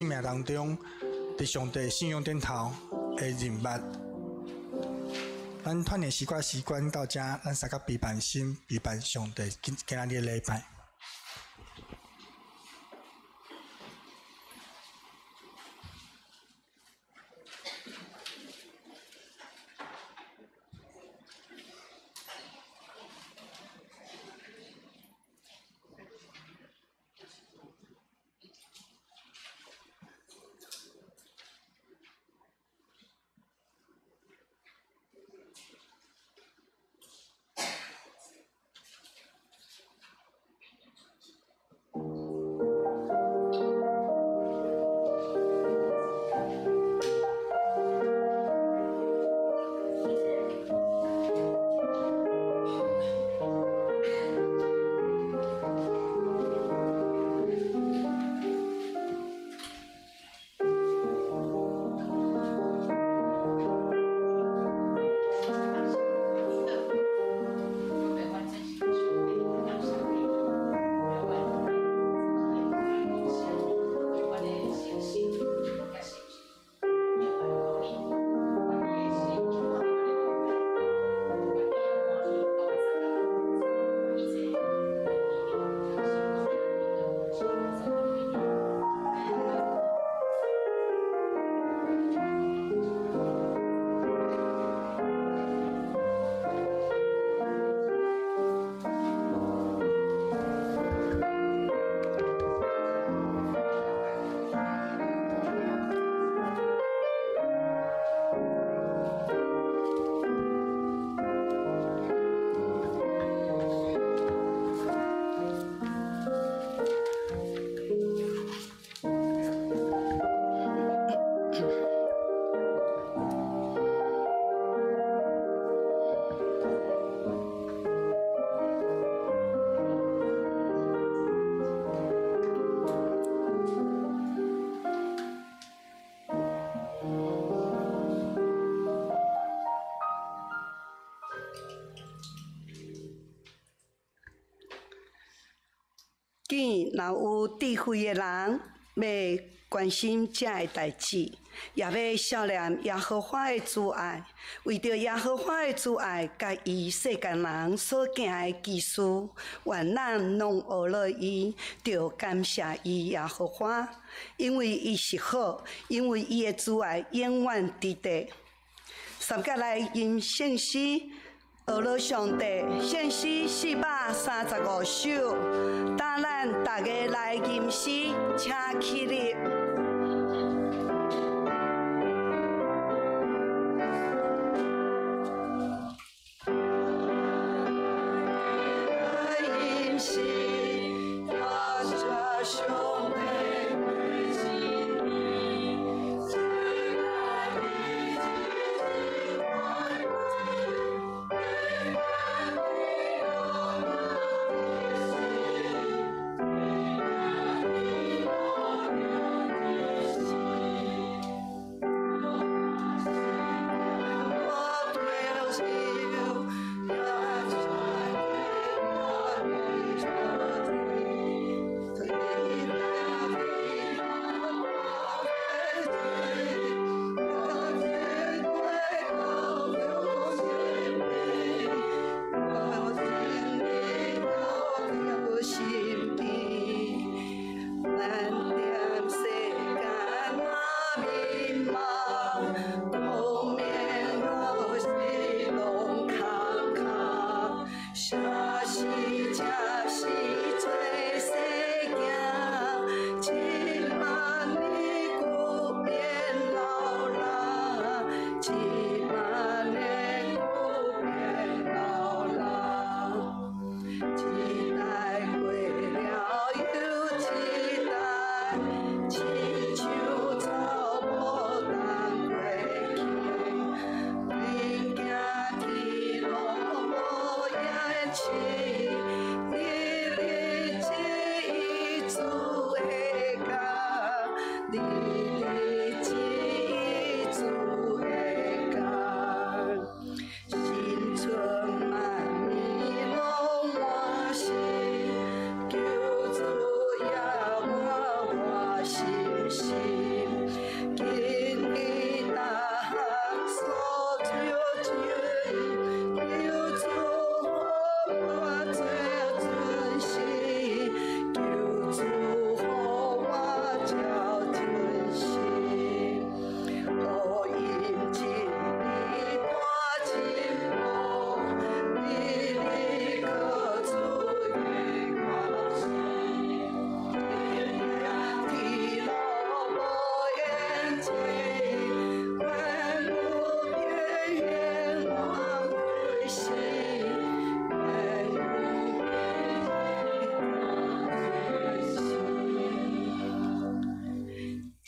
命當中，佇上帝信仰頂頭的認捌。咱趁的小可時間到遮，咱相佮陪伴心，陪伴上帝今今仔日的禮拜。見若有智慧的人，欲關心這个代誌，也欲數念耶和華的慈愛，為著耶和華的慈愛，佮伊世間人所行的奇事，願咱攏學落伊，著感謝伊耶和華，因為伊是好，因為伊的慈愛永遠佇地。三節來吟聖詩，學落上帝，聖詩435首，等咱逐家來吟詩，請起立。吟詩，感謝上帝。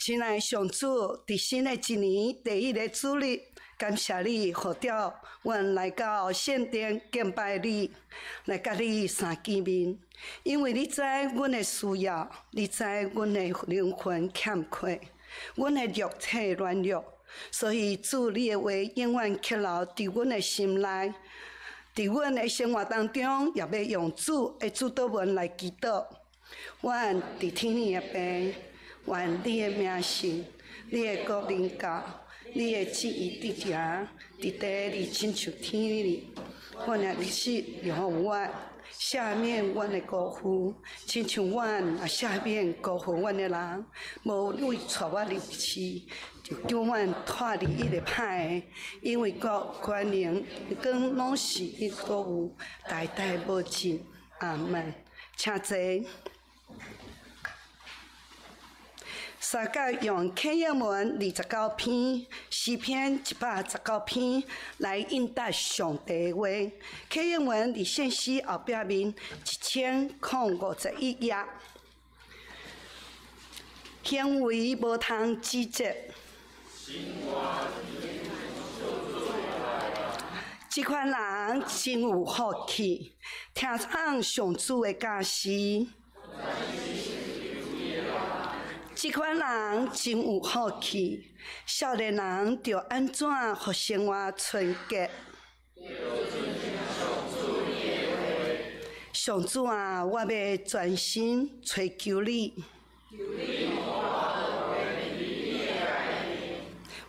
親愛上主，佇新的一年第一个主日，感謝你予著阮來到聖殿敬拜你，來佮你相見面。因為你知阮的需要，你知阮的靈魂欠缺，阮的肉體軟弱，所以主你的話永遠刻留佇阮的心內。佇阮的生活當中，也欲用主的主禱文來祈禱。阮佇天的爸，願你的名聖，你的國臨到，你的旨意執行，佇地裡親像天裡。阮的日食予阮，赦免阮的過犯，親像阮也赦免過犯阮的人。無你帶阮入試，就救阮脫離彼個歹的，因為國權能光攏是你所有，代代無盡。阿門。請坐。相佮用啟應文29篇、詩篇119篇來應答上帝的話。啟應文佇聖詩後壁面1051頁。行為無通指責。這款人真有福氣，聽從上主的教示。這款人真有福氣，少年人著按怎予生活純潔？上主啊，我欲專心揣求你。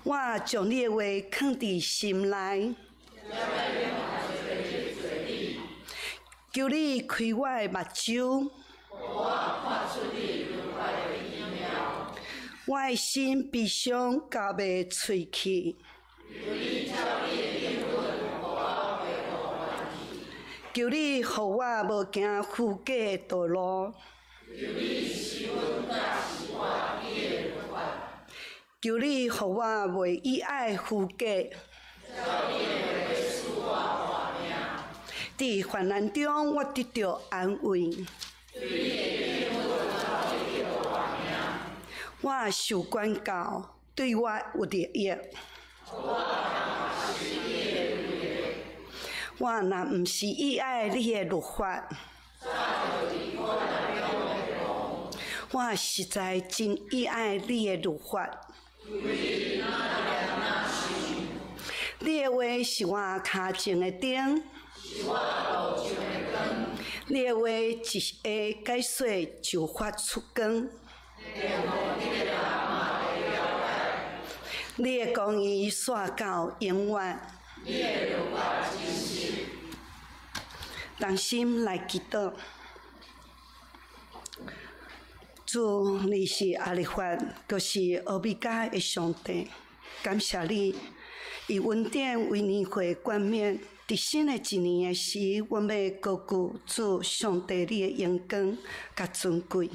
我將你的話囥佇心內。求你開我的目睭。我的心悲傷到袂喙齒。求你予我無行虛假的道路。求你予我袂喜愛虛假。佇患難中，我得著安慰。我受管教，對我有利益。我若毋是喜愛你的律法，我實在真喜愛你的律法。你的話是我跤前的燈，你的話一下解說就發出光。你的公義煞到永遠。同心來祈禱，主，你是阿力法，閣是歐米伽的上帝，感謝你，以恩典為年歲冠冕。佇新的一年的時，阮欲高舉主上帝你的榮光佮尊貴。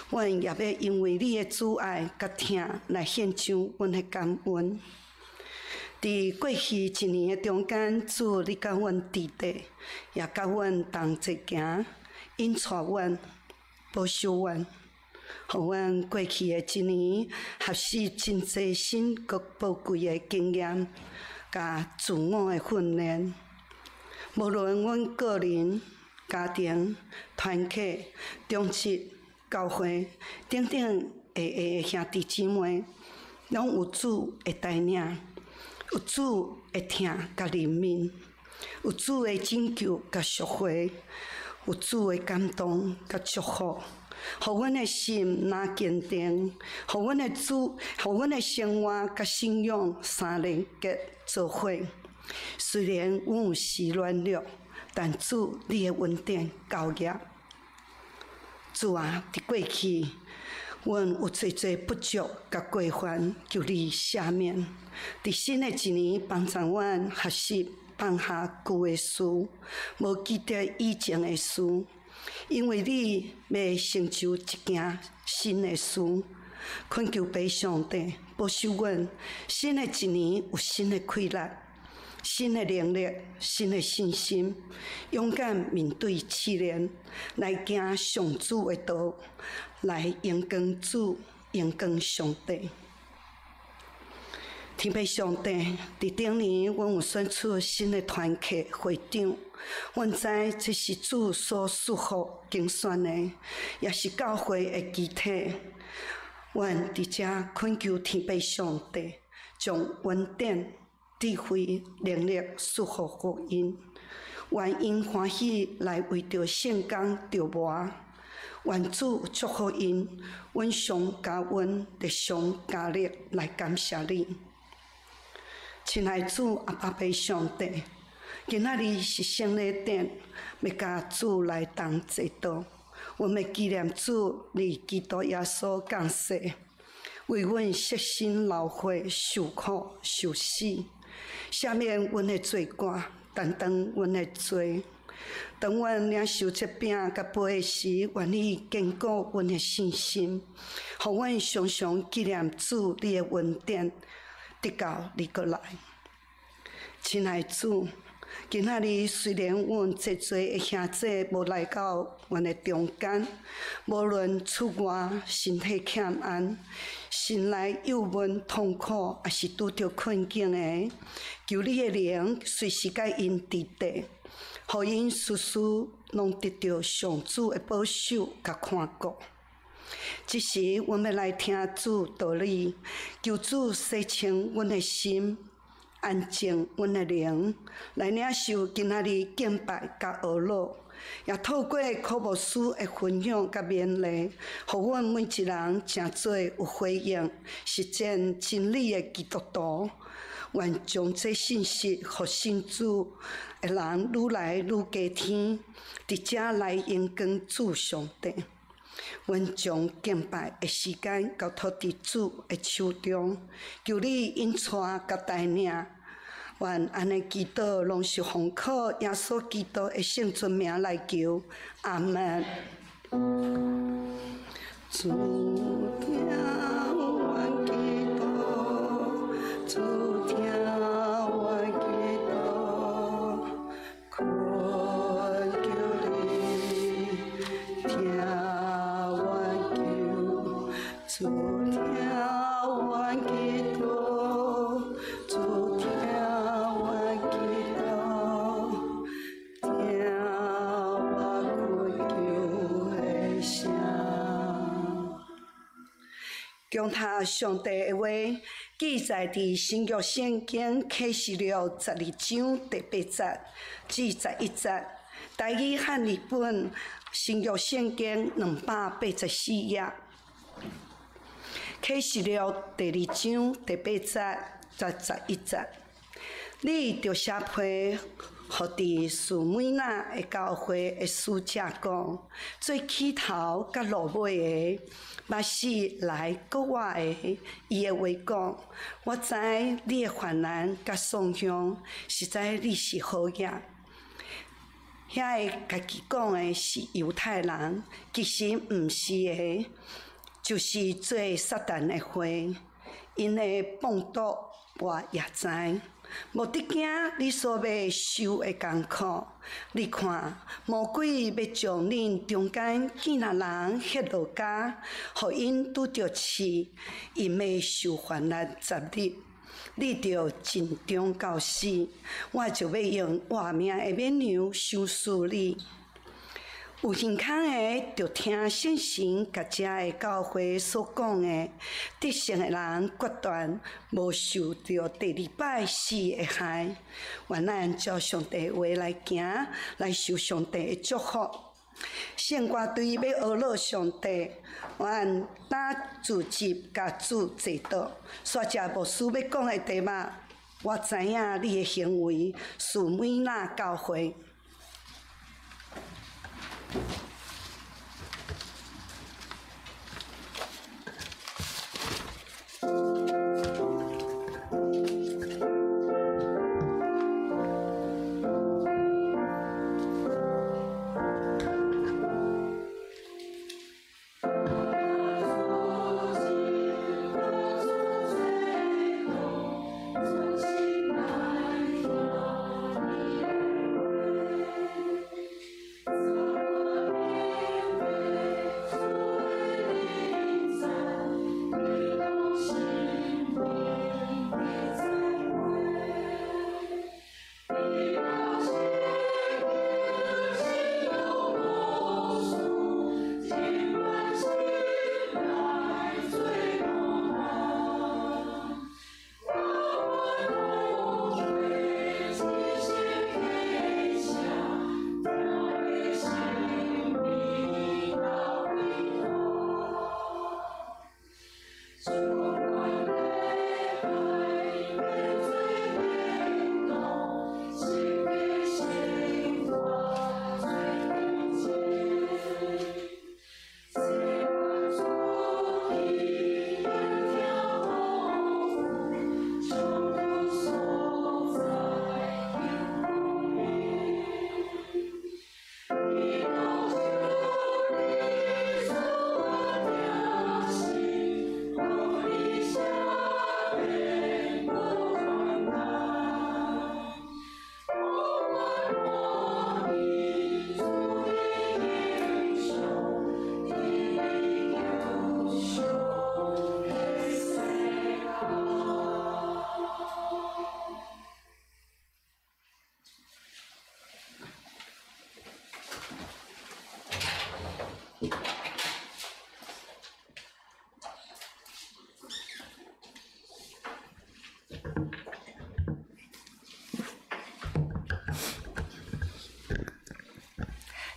阮也欲因為你的慈愛佮疼來獻上阮的感恩。佇過去一年的中間，主你佮阮佇咧，也佮阮同齊行，引帶阮，保守阮，予阮過去的一年學習真濟新閣寶貴的經驗，佮自我的訓練。無論阮個人、家庭、團體、長執、教會等等的兄弟姊妹，攏有主的帶領，有主的疼佮憐憫，有主的拯救佮贖回，有主的感動佮祝福，予阮的心若堅定，予阮的主，予阮的生活佮信仰三連結做伙。雖然阮有時軟弱，但主你的恩典夠額。主啊，佇過去，阮有濟濟不足佮過犯，求你赦免。佇新的一年，幫助阮學習放下舊的事，無記得以前的事，因為你欲成就一件新的事。懇求父上帝保守阮，新的一年有新的氣力、新的能力、新的信心，勇敢面對試煉，來行上主的道，來榮光主。榮光上帝。天父上帝，佇頂年，阮有選出新的團契會長，阮知這是主所賜福揀選的，也是教會的基體。阮佇遮懇求天父上帝，將恩典、智慧、能力賜予予𪜶，願𪜶歡喜來為著聖工著磨。願主祝福𪜶，阮上加恩，得上加力來感謝你。親愛主阿爸父上帝，今仔日是聖禮典，欲佮主來同齊禱。阮欲紀念主佇基督耶穌降世，為阮捨身流血受苦受死，赦免阮的罪過，擔當阮的罪。當阮領受這餅佮杯時，願你堅固阮的信心，予阮常常紀念主你的恩典，直到你閣來。親愛主，今仔日雖然阮濟濟的兄弟無來到阮的中間，無論出外身體欠安，心內憂悶痛苦，抑是拄著困境的，求你的靈隨時佮𪜶佇底，予𪜶時時攏得著上主的保守佮看顧。這時，阮欲來聽主道理，求主洗清阮的心，安靜阮的靈，來領受今仔日敬拜佮學樂，也透過柯牧師的分享佮勉勵，予阮每一人成做有回應、實踐真理的基督徒。願將這信息，予信主的人愈來愈加添，佇遮來榮光主上帝。阮將敬拜的時間交託佇主的手中，求你引帶佮帶領。願按呢祈禱，攏是奉靠耶穌基督的聖尊名來求，阿門。主聽阮祈禱，主聽阮祈禱，懇求你聽阮求，主聽阮祈禱，主聽阮祈禱，聽我懇求的聲。共讀上帝的話，記載佇新約聖經啟示錄12章第8節至11節，台語漢譯本新約聖經284頁。啟示錄第二章第8節至11節，你著寫批予佇士每拿的教會的使者講，做起頭佮落尾的，捌死來閣活的，伊的話講：我知你的患難佮喪鄉，實在你是好額。遐个家己講的是猶太人，其實毋是的，就是做撒旦的貨。𪜶的放毒我也知，無得驚你所欲受的艱苦。你看，魔鬼欲將恁中間幾若人歇落監，予𪜶拄著試，𪜶欲受患難十日。你著盡忠到死，我就欲用活命的冕旒賞賜你。有耳孔的，著聽聖神共遮的教會所講的。得勝的人決斷無受著第二擺死的害。願咱照上帝話來行，來受上帝的祝福。聖歌隊欲學樂上帝，願打自集共主齊禱。煞接牧師欲講的題目，我知影你的行為，士每拿教會。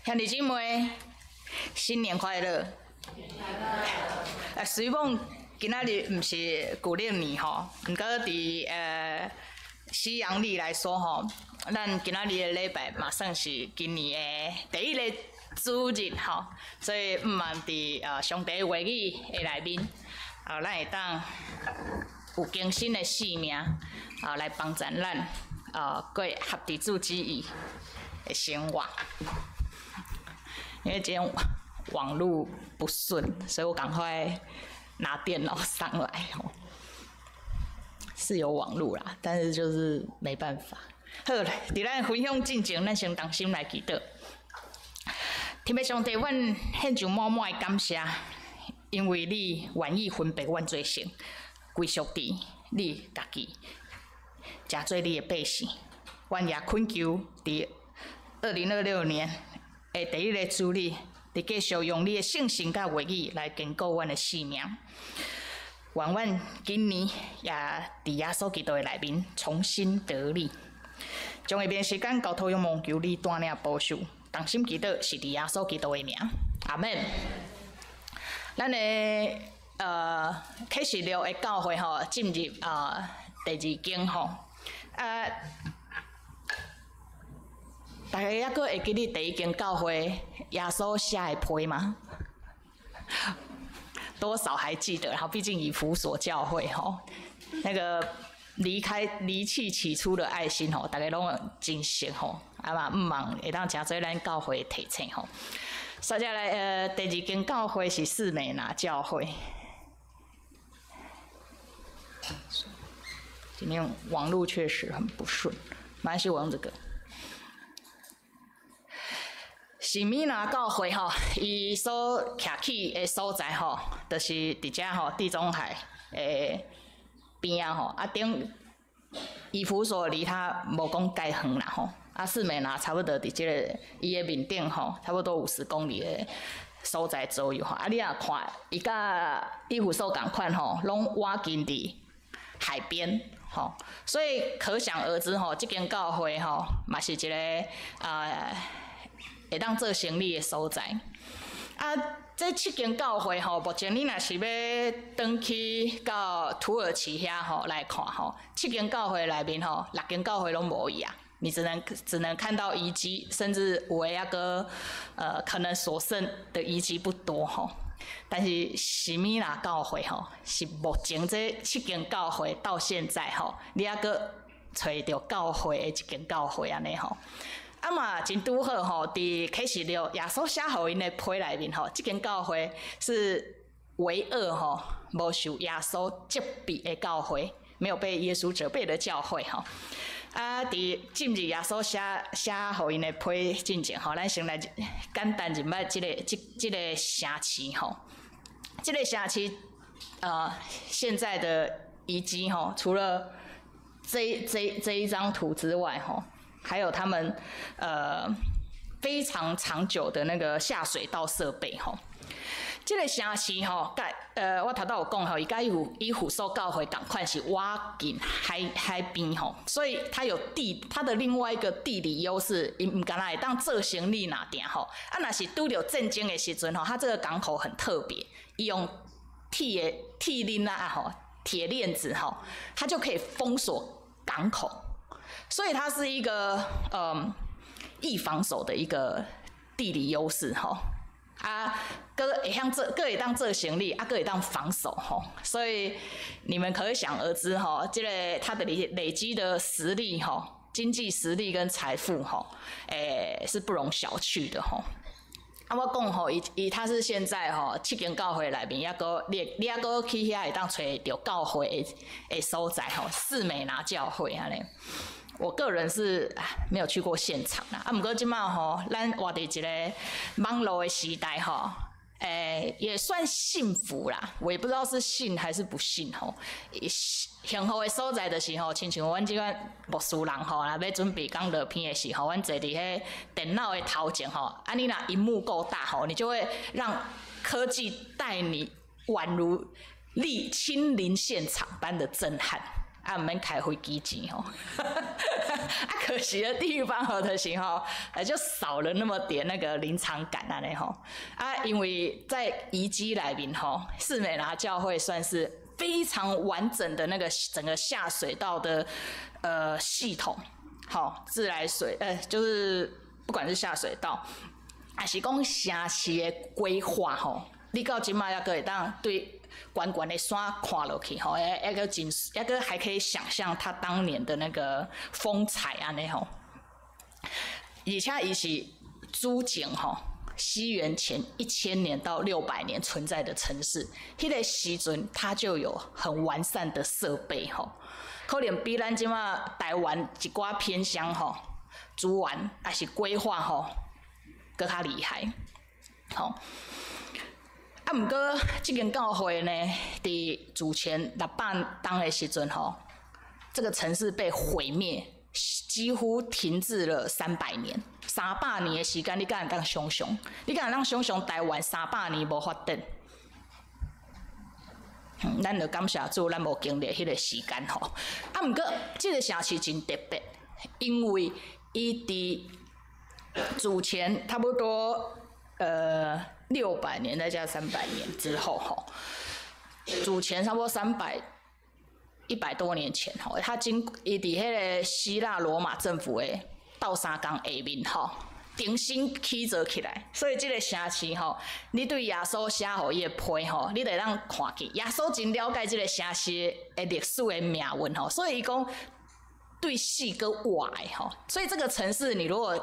兄弟姊妹，新年快樂！雖罔今仔日毋是舊曆年吼，毋過佇西洋曆來說吼，咱今仔日的禮拜嘛算是今年的第一个主日吼，所以毋茫佇上帝話語的內面，咱會當有更新的生命，來幫助咱過合佇主旨意的生活。因為今天網路不順，所以我趕快拿電腦上來哦。是有網路啦，但是就是沒辦法。好，佇咱分享進前，咱先同心來祈禱。天父上帝，阮獻上滿滿的感謝，因為你願意分別阮做聖，歸屬佇你家己，成做你的百姓。阮也懇求佇2026年的第一个主日，你繼續用你的聖神佮話語來堅固阮的生命。願阮今年也佇耶穌基督的內面重新得力，將下面時間交託仰望求你帶領保守，同心祈禱是佇耶穌基督的名，阿們。咱的啟示錄的教會吼進入第二間吼，大家猶閣會記得第一間教會耶穌寫的批嗎？多少還記得？哈，畢竟以弗所教會吼，那個離棄起初的愛心吼，大家攏真熟吼，啊嘛毋茫會當成做咱教會的提醒吼。接下來第二間教會是士美拿教會。今天網路確實很不順，沒關係，我用這個。士美拿教會吼，伊所徛起的所在吼，就是佇遮吼地中海的邊仔吼，啊頂以弗所離它無講介遠啦吼，啊士美拿差不多佇這個伊的面頂吼，差不多50公里的所在左右吼，啊你若看伊佮以弗所仝款吼，攏倚近佇海邊吼，所以可想而知吼，這間教會吼嘛是一個會當做生意的所在。啊，這七間教會吼，目前你若是欲轉去到土耳其遐吼來看吼，七間教會內面吼，六間教會攏無去啊，你只能看到遺跡，甚至有的猶閣可能所剩的遺跡不多吼。但是士美拿教會吼，是目前這七間教會到現在吼，你猶閣揣著教會的一間教會按呢吼。啊嘛真拄好吼，佇啟示錄耶穌寫予𪜶的批內面吼，這間教會是唯二吼無受耶穌責備的教會，沒有被耶穌責備的教會吼。啊，佇進入耶穌寫予𪜶的批進前吼，咱先來簡單認捌這個城市吼。這個城市現在的遺跡吼，除了這一張圖之外吼，還有他們非常長久的那個下水道設備吼。這個城市吼，我頭拄有講吼，伊佮以弗所教會仝款是倚近海邊吼，所以它有它的另外一個地理優勢，伊毋干焦會當做生意爾定吼。啊，若是拄著戰爭的時陣吼，它這個港口很特別，伊用鐵的鐵鏈仔吼，鐵鏈子吼，它就可以封鎖港口，所以它是一個易防守的一個地理優勢吼。啊，閣會曉做，閣會當做生意，啊，閣會當防守吼，所以你們可想而知吼，這個它的累積的實力吼，經濟實力跟財富吼，是不容小覷的吼。啊，我講吼，伊伊它是現在吼七間教會內面，抑閣你抑閣去遐會當揣著教會的所在吼，士美拿教會按呢。我個人是沒有去過現場啦，啊，毋過這馬吼，咱活佇一個網路的時代吼，也算幸福啦。我也不知道是幸還是不幸吼。幸福的所在就是吼，親像阮這款牧師人吼，若欲準備講道片的時候，阮坐佇彼電腦的頭前吼，啊，你若螢幕夠大吼，你就會讓科技帶你宛如歷親臨現場般的震撼。啊，毋免開飛機錢吼，啊，可惜的地方吼，就是吼，就少了那麼點那個臨場感按呢吼。啊，因為在遺跡內面吼，士美拿教會算是非常完整的那個整個下水道的系統，好，自來水，就是不管是下水道，還是講城市的規劃吼，你到這馬猶閣會當對懸懸的山看落去吼，抑閣真，抑閣還可以想象他當年的那個風采按呢吼。而且伊是主前吼，西元前1000年到600年存在的城市，彼個時陣它就有很完善的設備吼，可能比咱這馬台灣一寡偏鄉吼，資源抑是規劃吼，閣較厲害，吼。啊，毋過這間教會呢，佇主前600冬的時陣吼，這個城市被毀滅，幾乎停滯了三百年。三百年的時間，你敢會當想像？你敢會當想像台灣三百年無發展？咱就感謝主，咱無經歷彼個時間吼。啊，毋過這個城市真特別，因為伊佇主前差不多600年再加三百年之後吼，主前差不多300、100多年前吼，他經伊佇彼個希臘羅馬政府的鬥相共下面吼，重新起造起來。所以這個城市吼，你對耶穌寫予伊的批吼，你就會當看見耶穌真了解這個城市的歷史的命運吼，所以伊講對死閣活的吼。所以這個城市，你如果佇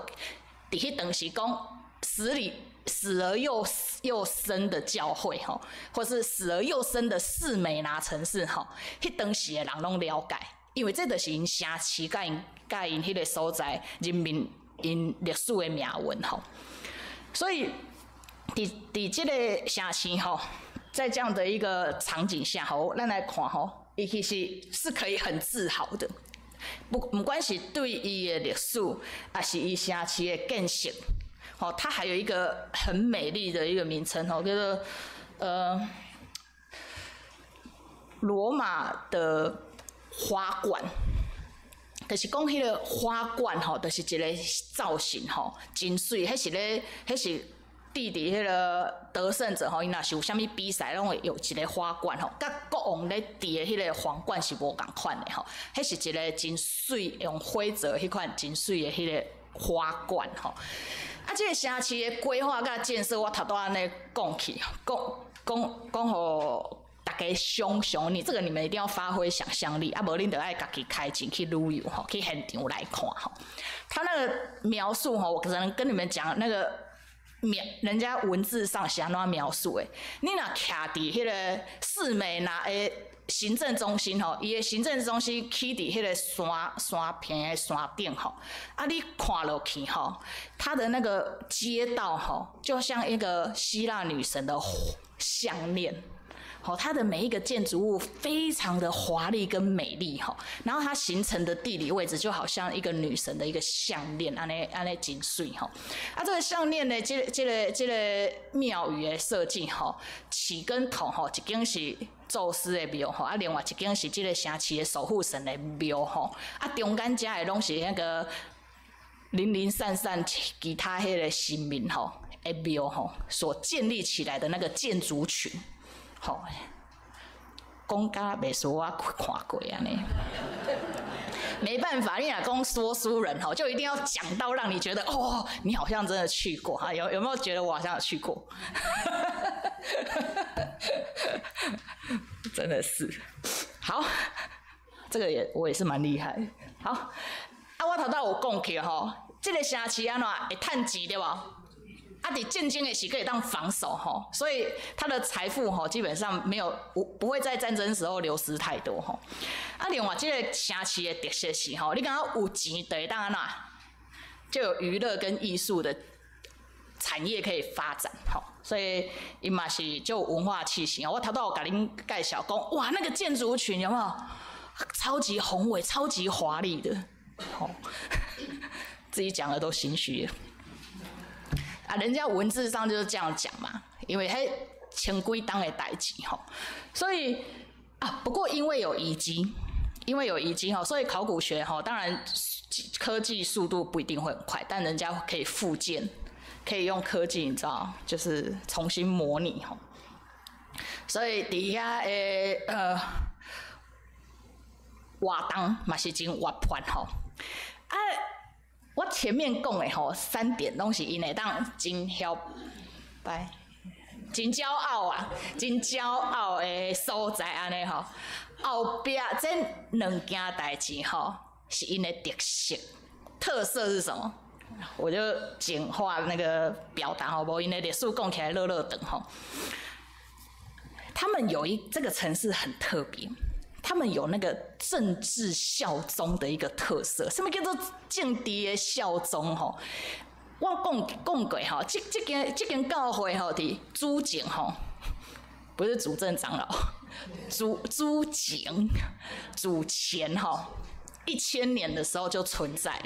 彼當時講死裡死而又生的教會吼，或是死而又生的士美拿城市吼，彼當時的人攏了解，因為這就是𪜶城市佮𪜶彼個所在人民𪜶歷史的命運吼。所以，佇這個城市吼，在這樣的一個場景下吼，咱來看吼，伊其實是可以很自豪的，不毋管是對伊的歷史，抑是伊城市的建設。哦，它還有一個很美麗的一個名稱哦，叫做羅馬的花冠，就是講彼個花冠吼，就是一個造型吼，真媠，彼是咧，彼是佇彼個得勝者吼，伊若是有啥物比賽，攏會有一個花冠吼，佮國王咧戴的彼個皇冠是無仝款的吼，彼是一個真媠，用火做彼款真媠的彼個花冠吼。啊，這個城市的規劃佮建設，我頭拄按呢講起，講講講予大家想像，你這個你們一定要發揮想像力，啊，無恁就愛家己開錢去旅遊吼，去現場來看吼。他那個描述吼，我可能跟你們講那個描，人家文字上是按怎描述的？你若徛佇彼個士美拿的行政中心吼，伊的行政中心起佇彼個山坪的山頂吼，啊，你看落去吼，它的那個街道吼，就像一個希臘女神的項鏈。吼，它的每一個建築物非常的華麗跟美麗吼，然後它形成的地理位置就好像一個女神的一個項鏈，按呢按呢真媠吼。啊，這個項鏈呢，這個廟宇的設計吼，起跟頭吼，一間是宙斯的廟吼，啊，另外一間是這個城市的守護神的廟吼，啊，中間遮的攏是那個零零散散其他彼個神明吼的廟吼所建立起來的那個建築群。吼，講甲袂輸我看過按呢。沒辦法，你若講說書人吼，就一定要講到讓你覺得哦，你好像真的去過哈？有沒有覺得我好像有去過？真的是，好，這個也我也是蠻厲害。好，啊，我頭拄有講起吼，這個城市按怎會趁錢對無？啊，佇戰爭的時閣會當防守吼，所以他的財富吼基本上沒有不會在戰爭時候流失太多吼。啊，另外這個城市的特色是吼，你感覺有錢就會當按怎，就有娛樂跟藝術的產業可以發展吼，所以伊嘛是就文化氣息。我頭拄有共恁介紹講，哇，那個建築群有沒有超級宏偉、超級華麗的？吼，自己講的都心虛。啊，人家文字上就是這樣講嘛，因為彼千幾冬的代誌吼，所以啊，不過因為有遺跡，因為有遺跡吼，所以考古學吼，當然科技速度不一定會很快，但人家可以復建，可以用科技，你知道，就是重新模擬吼。所以佇遐的活動嘛是真活潑吼，啊。我前面講的吼三點攏是𪜶會當真囂擺，真驕傲啊，真驕傲的所在按呢吼。後壁這兩件代誌吼是𪜶的特色，特色是什麼？我就簡化那個表達吼，無𪜶的歷史講起來落落長吼。他們有一這個城市很特別。他們有那個政治效忠的一個特色，什麼叫做政治的效忠？吼，我講講過吼，這間教會吼，佇主前吼，不是主政長老，主前吼，1000年的時候就存在了。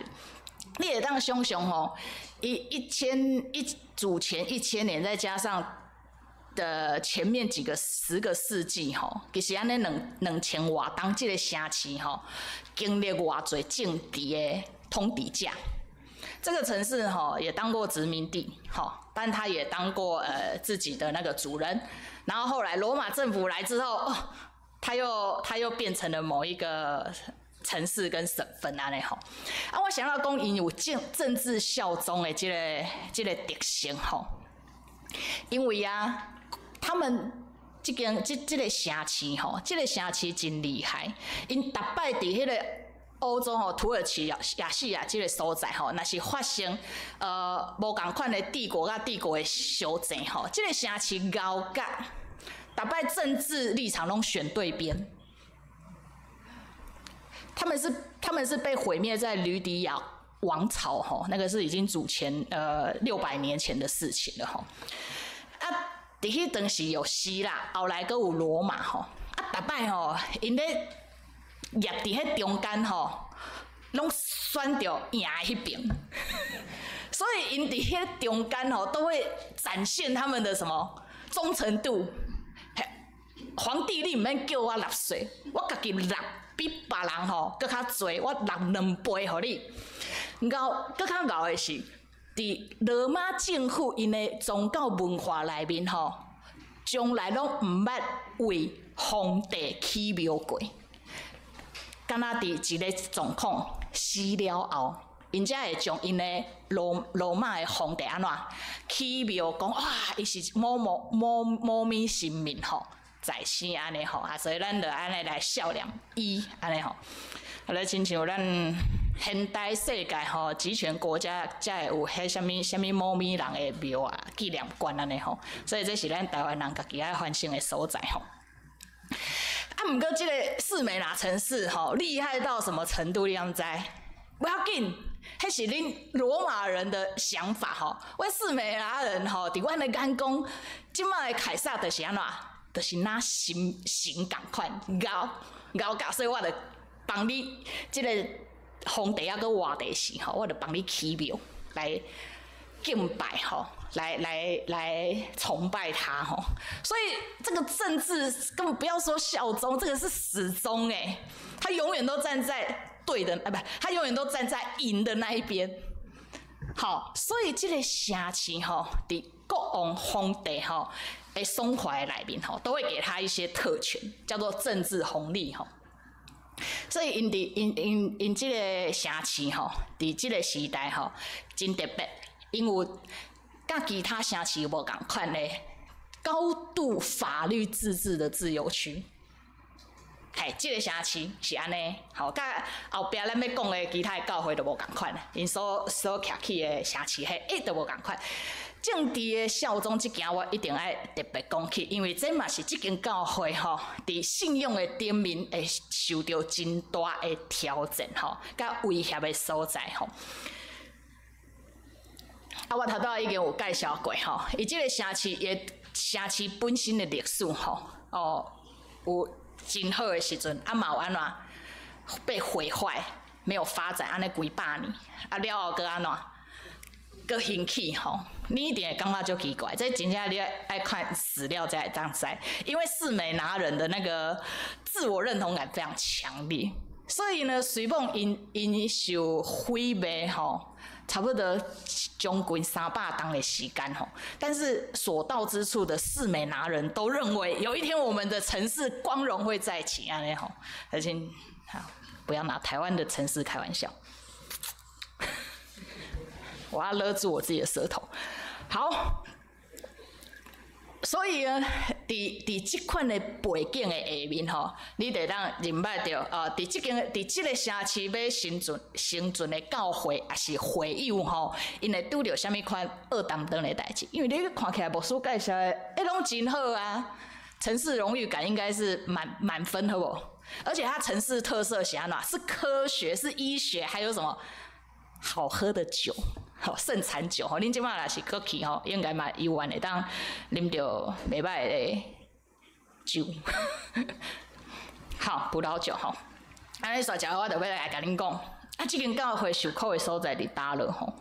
你會當想像吼，一一千一主前一千年，再加上的前面幾個十個世紀吼，其實按呢兩千外冬，這個城市吼，經歷偌濟政治的統治者。這個城市吼也當過殖民地，吼，但他也當過自己的那個主人。然後後來羅馬政府來之後，哦，他又變成了某一個城市跟省份按呢吼。啊，我想欲講𪜶有政治效忠的這個特性吼，因為啊，他們這間這個城市吼，這個城市真厲害，𪜶逐擺佇彼個歐洲吼，土耳其、亞細亞這個所在吼，若是發生無仝款的帝國佮帝國的相爭吼，這個城市𠢕甲，逐擺政治立場攏選對邊。他們是被毀滅在呂底亞王朝吼，那個是已經主前600年前的事情了吼。啊，佇彼當時有希臘，後來閣有羅馬吼。啊，逐擺吼，𪜶咧夾佇彼中間吼，攏選著贏的彼邊，所以𪜶佇彼中間吼，都會展現他們的什麼忠誠度。皇帝，你毋免叫我納稅，我家己納比別人吼閣較濟，我納兩倍予你。𠢕閣較𠢕的是，佇羅馬政府𪜶的宗教文化內面吼，從來攏毋捌為皇帝起廟過。敢若佇一個狀況死了後，𪜶才會將𪜶的羅馬的皇帝按怎起廟講哇，伊是某某某某物神明吼，在生按呢吼，啊，所以咱就按呢來孝念伊按呢吼。啊，咧親像咱現代世界吼，極權國家才會有彼啥物啥物某物人的廟啊、紀念館按呢吼。所以這是咱台灣人家己愛反省的所在吼。啊，毋過這個士美拿城市吼，厲害到什麼程度？你敢知？無要緊，彼是恁羅馬人的想法吼。阮士美拿人吼，佇阮的眼光，這擺的凱撒就是按怎？就是若神神仝款，𠢕𠢕甲，所以我就幫你這個皇帝猶閣活佇時吼，我就幫你起廟來敬拜吼，來崇拜他吼。所以這個政治根本不要說效忠，這個是死忠欸，他永遠都站在對的，啊不，他永遠都站在贏的那一邊。好，所以這個城市吼，佇國王皇帝吼，的爽快的内面吼，都會給他一些特權，叫做政治紅利吼。所以𪜶佇𪜶𪜶𪜶這个城市吼，佇這个時代吼，真特別，𪜶有佮其他城市無仝款的高度法律自治的自由區。嘿，這个城市是按呢，吼，佮後壁咱欲講的其他的教會都無仝款，𪜶所徛起的城市，彼，都無仝款。政治的效忠這件我一定愛特別講起，因為這嘛是這間教會吼，佇信仰的頂面會受著真大的挑戰吼，佮威脅的所在吼。啊，我頭拄仔已經有介紹過吼，伊這个城市的城市本身的歷史吼，哦，有真好的時陣，啊嘛有按怎被毀壞，沒有發展，按呢幾百年，啊了後閣按怎？閣興起吼，你一定會感覺足奇怪，這真正你愛看史料才會當知，因為士美拿人的那個自我認同感非常強烈，所以呢，雖罔𪜶𪜶受毀滅吼，差不多將近300冬的時間吼，但是所到之處的士美拿人都認為有一天我們的城市光榮會再起，按呢吼，而且好不要拿台灣的城市開玩笑。我要勒住我自己的舌頭。好，所以呢，佇佇這款的背景的下面吼，你就當認捌著啊，佇這間佇這个城市欲生存生存的教會抑是會友吼，𪜶會拄著啥物款惡擔當的代誌？因為你看起來牧師介紹的，欸，攏真好啊，城市榮譽感應該是滿滿分，好無？而且它城市特色是按怎？是科學，是醫學，還有什麼好喝的酒？吼，盛產酒吼，恁這擺若是閣去吼，應該嘛猶原會當啉著袂䆀的酒。好，葡萄酒吼。按呢煞食我就欲來共恁講，啊，這間教會受苦的所在佇佗落吼？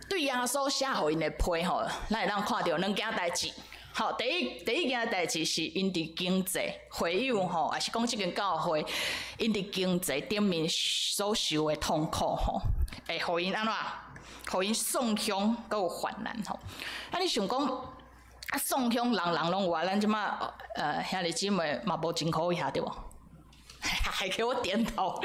對耶穌寫予𪜶的批吼，咱會當看著兩件代誌。好，第一件代誌是𪜶佇經濟會友吼，抑是講這間教會𪜶佇經濟頂面所受的痛苦吼，會予𪜶按怎？予𪜶喪鄉，閣有患難吼。啊，你想講啊，喪鄉人人攏有啊，咱這擺兄弟姊妹嘛無真苦遐對無？還給我點頭，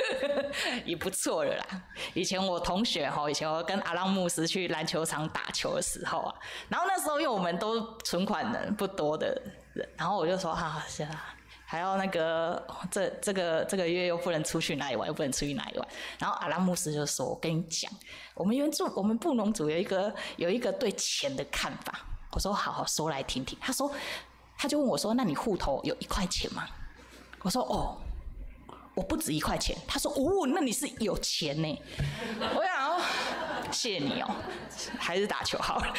也不錯了啦。以前我同學吼，以前我跟阿浪牧師去籃球場打球的時候啊，然後那時候因為我們都存款人不多的人，然後我就說啊，是啊，還要那個這個月又不能出去哪裡玩，又不能出去哪裡玩。然後阿浪牧師就說：“我跟你講，我們原住我們布農族有一個對錢的看法。”我說：“好好說來聽聽。”他說，他就問我說：“那你戶頭有1塊錢嗎？”我說：“哦。”我不止1塊錢，他說：“哦，那你是有錢呢。”我想，謝謝你哦，還是打球好了。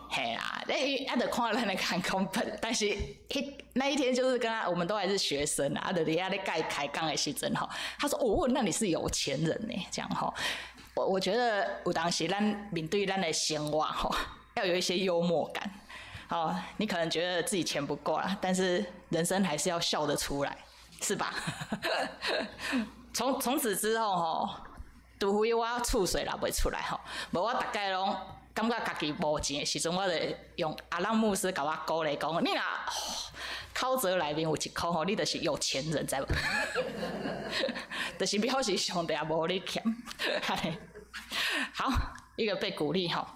嘿啊，那啊，就看咱的看空本，但是那一天就是跟他，我們都還是學生啊，就佇遐咧蓋開講的時陣吼，他說：“哦，那你是有錢人呢。”這樣吼，我覺得有當時咱面對咱的生活吼，要有一些幽默感。哦，你可能覺得自己錢不夠啦，但是人生還是要笑得出來，是吧？從此之後吼，除非我厝稅納袂出來吼，無我逐概攏感覺家己無錢的時陣，我就用阿朗牧師共我鼓勵講：你若口座內面有1塊吼，你就是有錢人，知無？就是表示上帝也無予你欠。好，一個被鼓勵吼。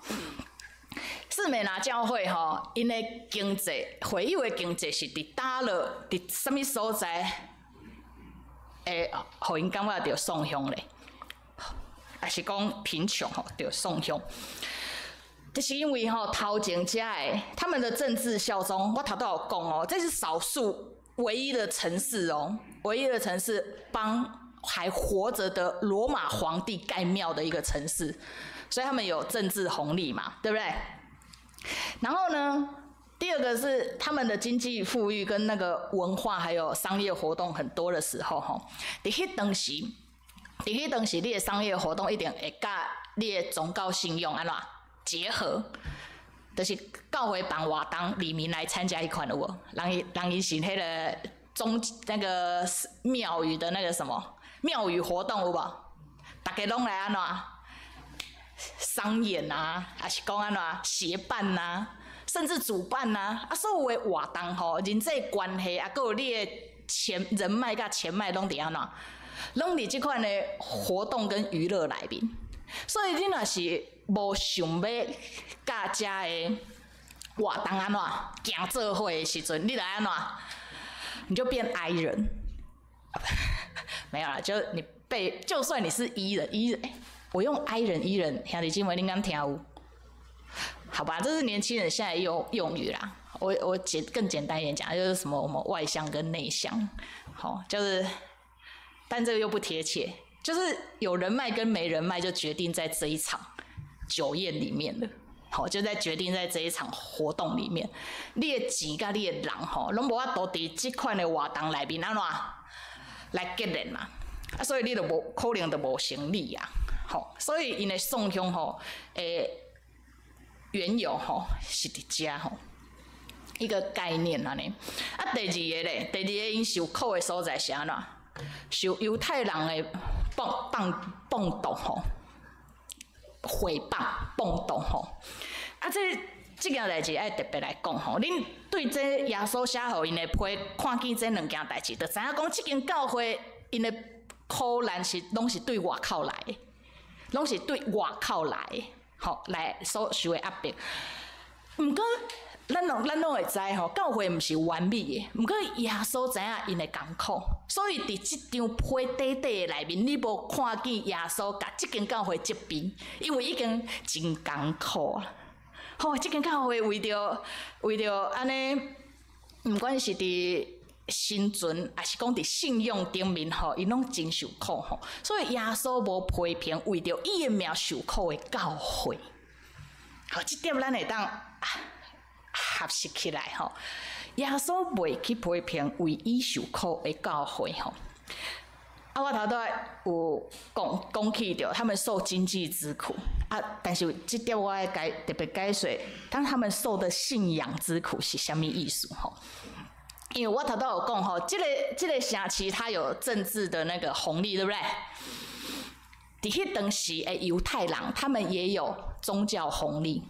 士美拿教會吼，𪜶的經濟會友的經濟是佇佗落，佇啥物所在會予𪜶感覺著喪鄉咧？抑是講貧窮吼，著喪鄉。這是因為吼頭前遮的他們的政治效忠，我頭拄有講哦，這是少數唯一的城市哦，唯一的城市幫還活著的羅馬皇帝蓋廟的一個城市，所以他們有政治紅利嘛，對不對？然後呢，第二個是他們的經濟富裕跟那個文化還有商業活動很多的時候，吼，佇彼當時，佇彼當時，你的商業活動一定會佮你的宗教信仰按怎結合，就是教會辦活動，里民來參加彼款有無？人伊人伊是彼个宗那個廟宇的那個什麼廟宇活動有無？逐家攏來按怎商演啊，抑是講按怎協辦啊，甚至主辦啊，啊，所有的活動吼，人際關係啊，閣有你的錢人脈佮錢脈攏佇按怎，攏佇這款的活動跟娛樂內面。所以你若是無想欲佮遮的活動按怎行做伙的時陣，你來按怎，你就變 I 人。沒有啦，就你被，就算你是 E 人，E 人，欸，我用 I 人 E 人，兄弟姊妹，恁敢聽有？好吧，這是年輕人現在用語啦。我更簡單一點講，就是什麼我們外向跟內向，好，就是，但這個又不貼切，就是有人脈跟沒人脈就決定在這一場酒宴裡面了。好，就在決定在這一場活動裡面，你的錢佮你的人吼，攏無法度佇這款的活動內面按怎來結連嘛，啊，所以你就無可能就無生理啊，吼，所以𪜶的創凶吼，緣由吼是佇遮吼，一個概念按呢。啊，第二个咧，第二个𪜶受苦的所在是按怎？受猶太人的謗謗謗毒吼，毀謗謗毒吼。啊，這件代誌愛特別來講吼，恁對這耶穌寫予𪜶的批，看見這兩件代誌，就知影講這間教會𪜶的苦難是攏是對外口來的，攏是對外口來的，吼，來所受的壓迫。毋過，咱攏會知吼，教會毋是完美的。毋過耶穌知影𪜶的艱苦，所以佇這張批短短的內面，你無看見耶穌共這間教會責備，因為已經真艱苦啊。吼，這間教會為著按呢，毋管是佇生存，抑是講佇信仰頂面吼，𪜶攏真受苦吼。所以耶穌無批評為著伊的名受苦的教會。好，這點咱會當學習起來吼。耶穌袂去批評為伊受苦的教會吼。啊，我頭拄仔有講講起著，他們受經濟之苦啊，但是這點我愛解特別解說，當他們受的信仰之苦是啥物意思吼？因為我頭拄有講吼，這個城市它有政治的那個紅利，對不對？佇彼當時的猶太人，他們也有宗教紅利。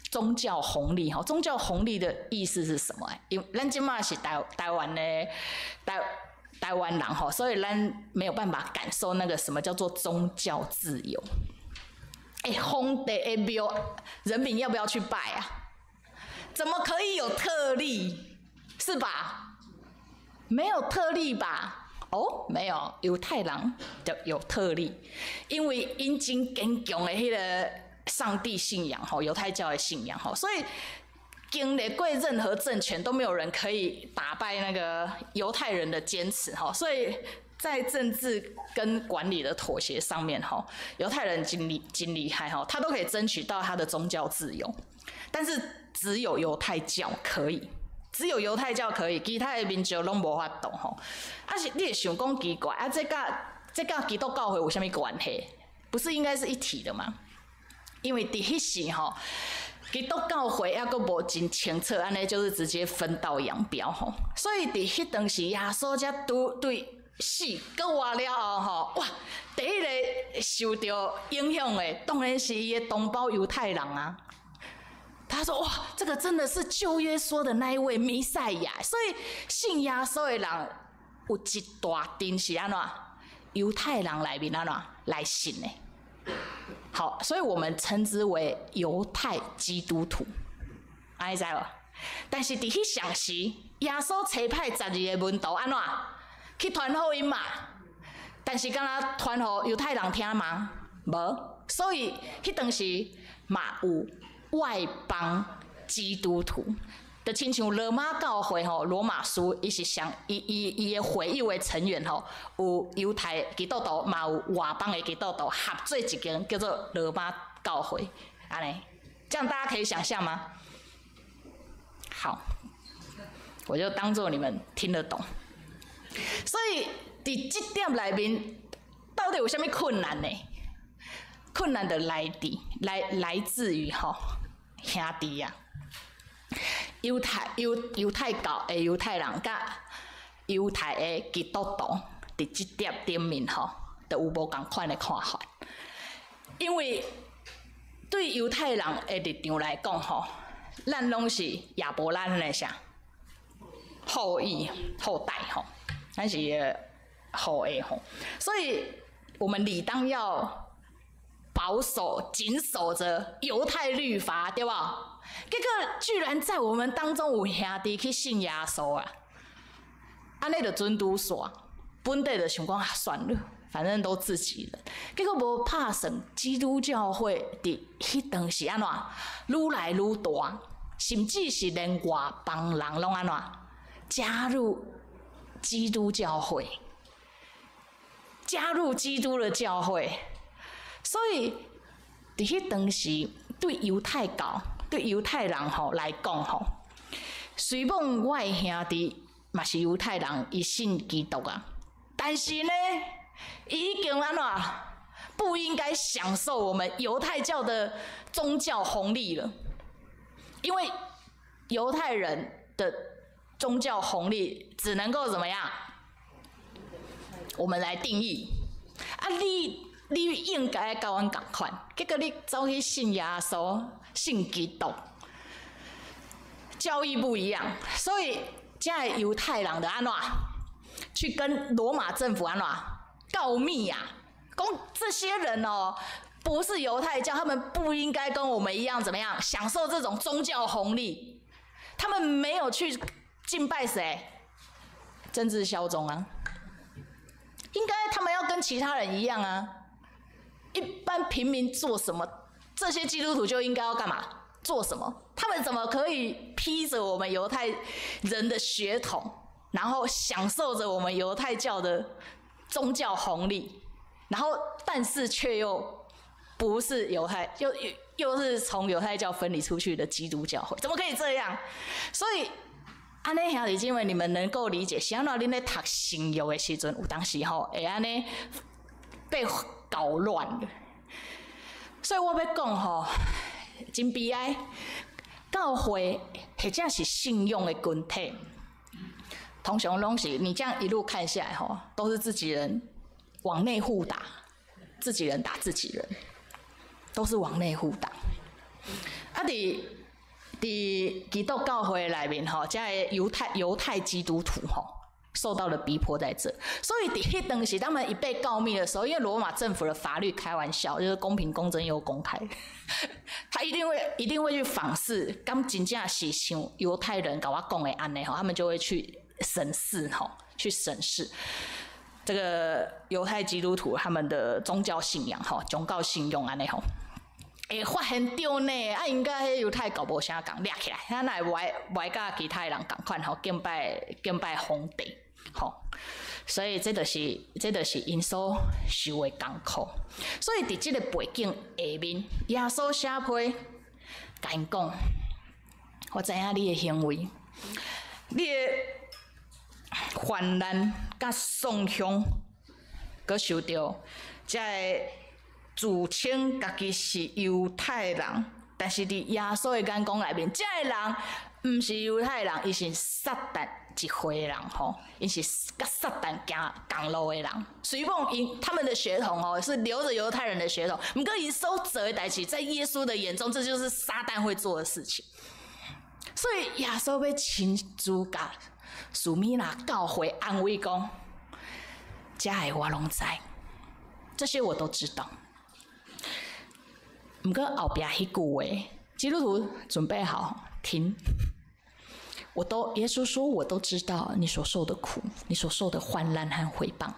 宗教紅利吼，宗教紅利的意思是什麼？因為咱這馬是台灣的台灣人吼，所以咱沒有辦法感受那個什麼叫做宗教自由。欸，皇帝的廟，人民要不要去拜啊？怎麼可以有特例？是吧？沒有特例吧？哦，沒有，猶太人就有特例，因為𪜶真堅強的彼個上帝信仰吼，猶太教的信仰吼，所以經歷過任何政權都沒有人可以打敗那個猶太人的堅持吼，所以在政治跟管理的妥協上面吼，猶太人真厲害吼，他都可以爭取到他的宗教自由，但是只有猶太教可以。只有猶太教可以，其他的民族攏無法度吼。啊是，你會想講奇怪，啊，這佮基督教會有啥物關係？不是應該是一體的嗎？因為佇彼時吼，基督教會猶閣無真清楚，按呢就是直接分道揚鑣吼。所以佇彼當時，耶穌才拄對死閣活了後吼，哇！第一个受著影響的，當然是伊的同胞猶太人啊。他說：“哇，這個真的是舊約說的那一位彌賽亞。”所以信耶穌的人有一大陣是按怎？猶太人內面按怎來信的？好，所以我們稱之為猶太基督徒，按呢知無？但是佇彼上時，耶穌差派十二个門徒按怎去傳福音嘛？但是敢若傳予猶太人聽嗎？無，所以彼當時嘛有外邦基督徒，就親像羅馬教會吼，羅馬書伊是上伊伊伊的會友的成員吼，有猶太基督徒，嘛有外邦的基督徒，合做一間叫做羅馬教會，按呢，這樣大家可以想象嗎？好，我就當做你們聽得懂。所以佇這點內面，到底有啥物困難呢？困難的來佇來自於吼兄弟啊，猶太教的猶太人佮猶太的基督徒，佇這點頂面吼，就有無仝款的看法。因為對猶太人的立場來講，吼，咱攏是亞伯蘭的啥後裔後代吼，咱是後裔吼，所以我們理當要保守謹守著猶太律法，對無？結果居然在我們當中有兄弟去信耶穌啊！按呢就準拄煞，本底就想講啊，算了，反正都自己人。結果無拍算，基督教會佇彼當時按怎愈來愈大，甚至是連外邦人攏按怎加入基督教會，加入基督的教會。所以佇彼當時，對猶太教、對猶太人吼來講吼，雖罔我的兄弟嘛是猶太人，伊信基督啊，但是呢，伊已經按怎不應該享受我們猶太教的宗教紅利了，因為猶太人的宗教紅利只能夠怎麼樣？我們來定義啊，你應該佮阮仝款，結果你走去信耶穌、信基督，教義不一樣，所以這个猶太人就按怎去跟羅馬政府按怎告密啊？講這些人哦，不是猶太教，他們不應該跟我們一樣怎麼樣享受這種宗教紅利。他們沒有去敬拜誰？政治效忠啊，應該他們要跟其他人一樣啊。一般平民做什麼，這些基督徒就應該要幹嘛？做什麼？他們怎麼可以披著我們猶太人的血統，然後享受著我們猶太教的宗教紅利，然後但是卻又不是猶太，又是從猶太教分離出去的基督教會，怎麼可以這樣？所以按呢兄弟姊妹，你們能夠理解，是按怎恁咧讀新約的時陣，有當時吼會按呢被搞亂了。所以我欲講吼，真悲哀，教會或者是信仰的群體，通常攏是你這樣一路看下來吼，都是自己人往內互打，自己人打自己人，都是往內互打。啊，佇基督教會內面吼，這个猶太基督徒吼，受到了逼迫在這，所以佇彼當時，他們一被告密的時候，因為羅馬政府的法律開玩笑，就是公平、公正又公開，他一定會去訪視，敢真正是像猶太人共我講的按呢吼，他們就會去審視吼，去審視這個猶太基督徒他們的宗教信仰吼，宗教信仰按呢吼。會發現著呢，啊，𪜶佮彼猶太教無啥仝，掠起來，啊，哪會無愛佮其他人仝款吼，敬拜皇帝，吼，所以這就是𪜶所受的艱苦。所以佇這个背景下面，耶穌寫批，共𪜶講，我知影你的行為，你的患難佮喪凶，閣受著這个自稱家己是猶太人，但是佇耶穌的眼光內面，這个人毋是猶太人，伊是撒旦一伙人吼，𪜶是佮撒旦行仝路的人。雖罔𪜶他們的血統哦，是流著猶太人的血統，毋過𪜶所做的代誌，在耶穌的眼中，這就是撒旦會做的事情。所以耶穌欲親自共士米拿教會安慰講：這个我攏知，這些我都知道。毋過後壁彼句話，基督徒準備好聽。耶穌說，我都知道你所受的苦，你所受的患難和毀謗，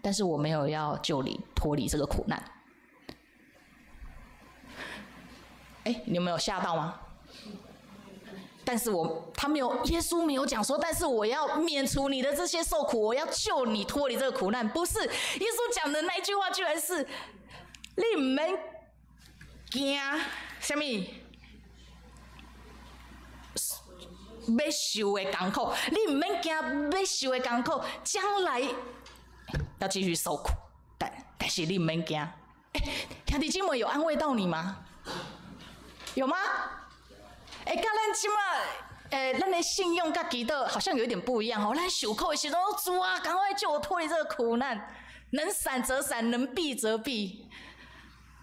但是我沒有要救你脫離這個苦難。欸，你有沒有嚇到嗎？但是我他沒有，耶穌沒有講說，但是我要免除你的這些受苦，我要救你脫離這個苦難。不是，耶穌講的那句話，居然是你毋免驚啥物？欲受的艱苦，你毋免驚欲受的艱苦，將來要繼續受苦，但是你毋免驚。欸，兄弟姊妹有安慰到你嗎？有嗎？欸，佮咱這馬，欸，咱的信仰佮祈禱好像有一點不一樣吼。咱受苦的時陣，主啊，趕快救我脫離這個苦難。能閃則閃，能避則避。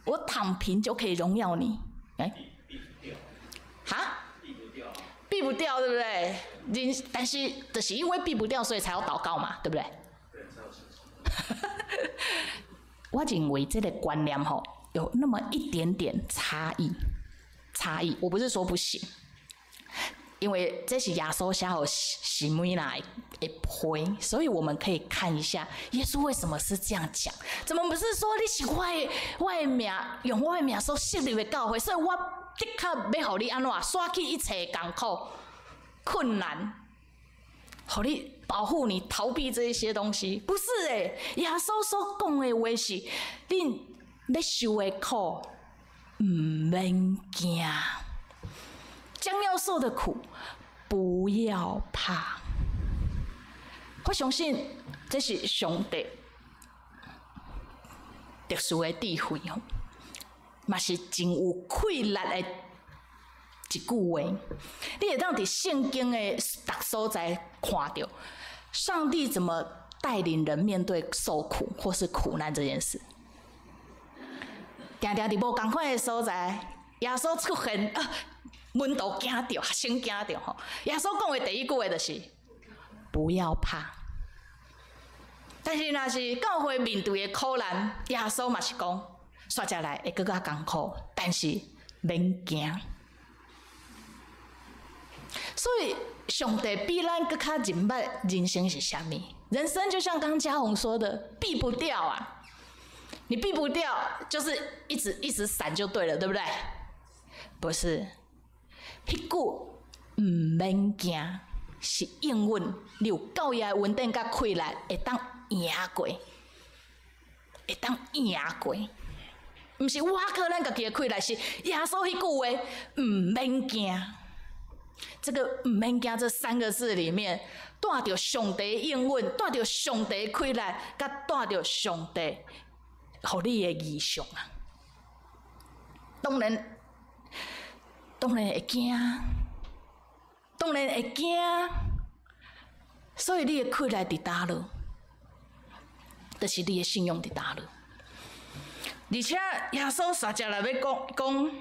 我躺平就可以榮耀你。欸，哈？避不掉，對不對？人，但是就是因為避不掉，所以才要禱告嘛，對不對？我認為這個觀念吼，有那麼一點點差異，差異。我不是說不行，因為這是耶穌寫予士每拿的批，所以我們可以看一下耶穌為什麼是這樣講？怎麼不是說你是我的名，用我的名所設立的教會，所以我的確欲予你按怎煞去一切艱苦困難，予你保護你逃避這一些東西？不是欸，耶穌所講的話是，恁欲受的苦毋免驚，將要受的苦不要怕。我相信這是上帝特殊的智慧哦，嘛是真有氣力的一句話。你會當佇聖經的逐所在看著，上帝怎麼帶領人面對受苦或是苦難這件事。定定佇無仝款的所在，耶穌出現，啊，門徒驚著，學生驚著吼。耶穌講的第一句話就是，不要怕。但是若是教會面對的苦難，耶穌嘛是講，煞接來會閣較艱苦，但是免驚。所以上帝比咱閣較認捌人生是啥物。人生就像剛嘉宏說的，避不掉啊。你避不掉，就是一直一直閃就對了，對不對？不是，彼句毋免驚，是應允你有夠的穩定佮氣力，會當贏過，會當贏過。毋是我靠咱家己的氣力，是耶穌彼句話毋免驚。這個毋免驚這三個字裡面，帶著上帝應允，帶著上帝氣力，佮帶著上帝予你的異象啊！當然，當然會驚，當然會驚，所以你的氣力佇佗落，就是你的信仰佇佗落。而且耶穌煞接來欲講講，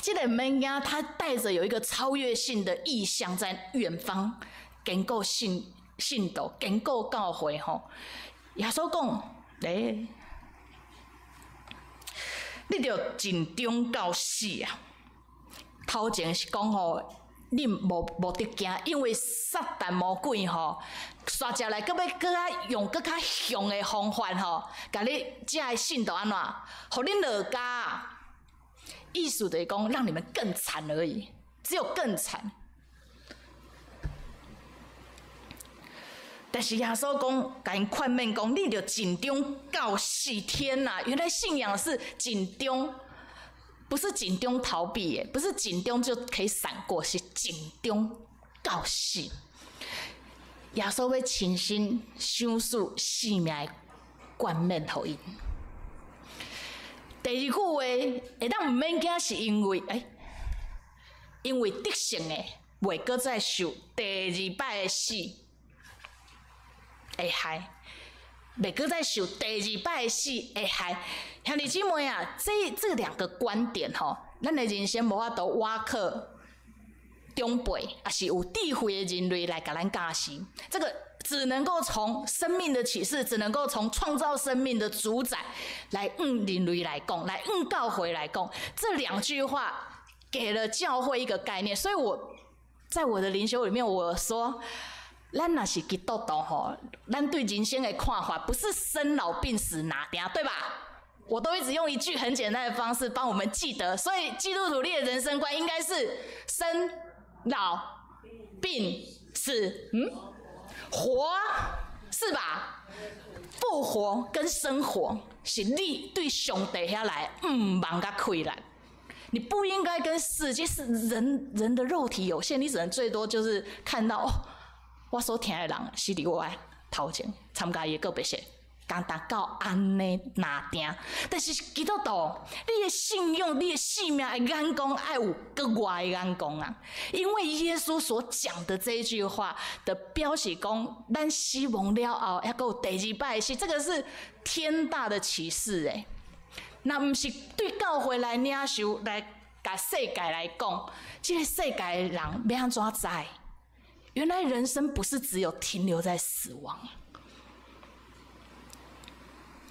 這個毋免驚，他帶著有一個超越性的意象在遠方，堅固信徒，堅固教會吼。耶穌講，欸，你著盡忠到死啊！頭前是講吼，你無得驚，因為撒旦魔鬼吼，煞接來閣欲閣較用閣較兇的方法吼，共你遮的信徒按怎，予恁落監。意思就是講，讓你們更慘而已，只有更慘。但是耶穌講，共𪜶勸勉講，你著盡忠到死。天哪，原來信仰是盡忠，不是盡忠逃避耶，不是盡忠就可以閃過，是盡忠到死。耶穌欲親身賞賜性命的冠冕予𪜶。第二句話會當毋免驚，是因為因為得勝的袂閣再受第二擺的死的害，袂閣再受第二擺的死的害。兄弟姊妹啊，這兩個觀點吼，咱的人生無法度倚靠長輩，抑是有智慧的人類來共咱教示。這個只能夠從生命的啟示，只能夠從創造生命的主宰來向人類來講，來向教會來講。這兩句話給了教會一個概念，所以我在我的靈修裡面，我說，咱若是基督徒吼，咱對人生的看法不是生老病死哪點，對吧？我都一直用一句很簡單的方式幫我們記得，所以基督徒你的人生觀應該是生老病死，活是吧？復活跟生活是你對上帝遐來毋望佮氣力。你不應該跟世界，是人的肉體有限，你只能最多就是看到哦，我所聽的人死佇我的頭前參加伊的告別式，簡單到按呢拿定，但是基督徒，你的信仰、你的生命的眼光愛有閣外的眼光啊！因為耶穌所講的這一句話的表示講，咱死亡了後，猶閣有第二擺死，這個是天大的啟示欸。若毋是對教會來領受，來共世界來講，這個世界的人欲按怎知？原來人生不是只有停留在死亡。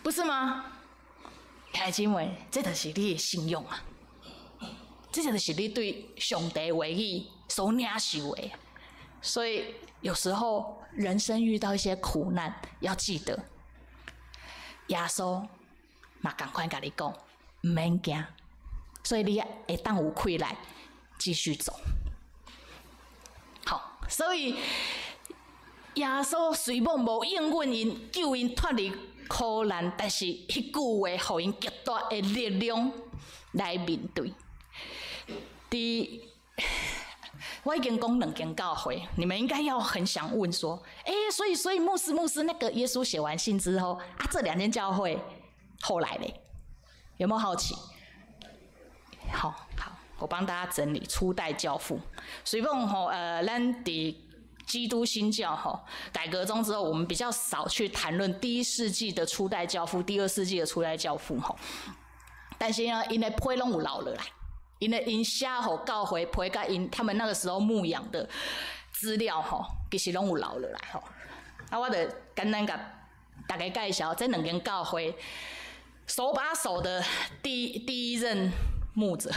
不是嗎？兄弟姊妹，這就是你的信仰啊！這就是你對上帝話語所領受的。所以有時候人生遇到一些苦難，要記得耶穌嘛仝款共你講，毋免驚。所以你會當有氣力繼續走。好，所以耶穌雖罔無應允𪜶，救𪜶脫離苦難，但是彼句話予𪜶極大的力量來面對。佇我已經講兩間教會，你們應該要很想問說：欸，所以牧師那個耶穌寫完信之後啊，這兩間教會後來嘞，有沒有好奇？好好，我幫大家整理初代教父。雖講吼，咱佇基督新教吼改革宗之後，我們比較少去談論第一世紀的初代教父、第二世紀的初代教父吼。但是呢，𪜶的批攏有留落來，𪜶的𪜶寫予教會批佮𪜶他們那個時候牧養的資料吼，其實攏有留落來吼。啊，我就簡單共大家介紹這兩間教會手把手的第一任牧者。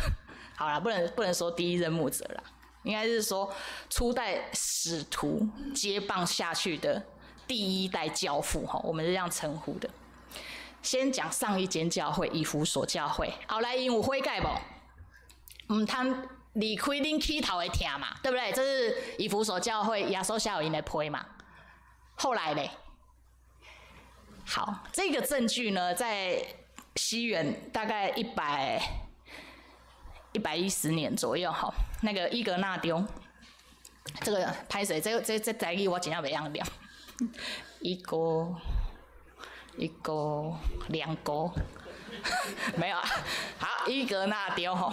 好啦，不能說第一任牧者啦。應該是說初代使徒接棒下去的第一代教父，吼，我們是這樣稱呼的。先講上一間教會以弗所教會，後來𪜶有悔改無？毋通離開恁起頭的疼嘛，對不對？這是以弗所教會耶穌寫予𪜶的批嘛。後來咧，好，這個證據呢，在西元大概110年左右，哈，那個伊格納丟，這個歹勢，這台語我真正袂曉念，一個一個兩個，沒有啊，好，伊格納丟吼，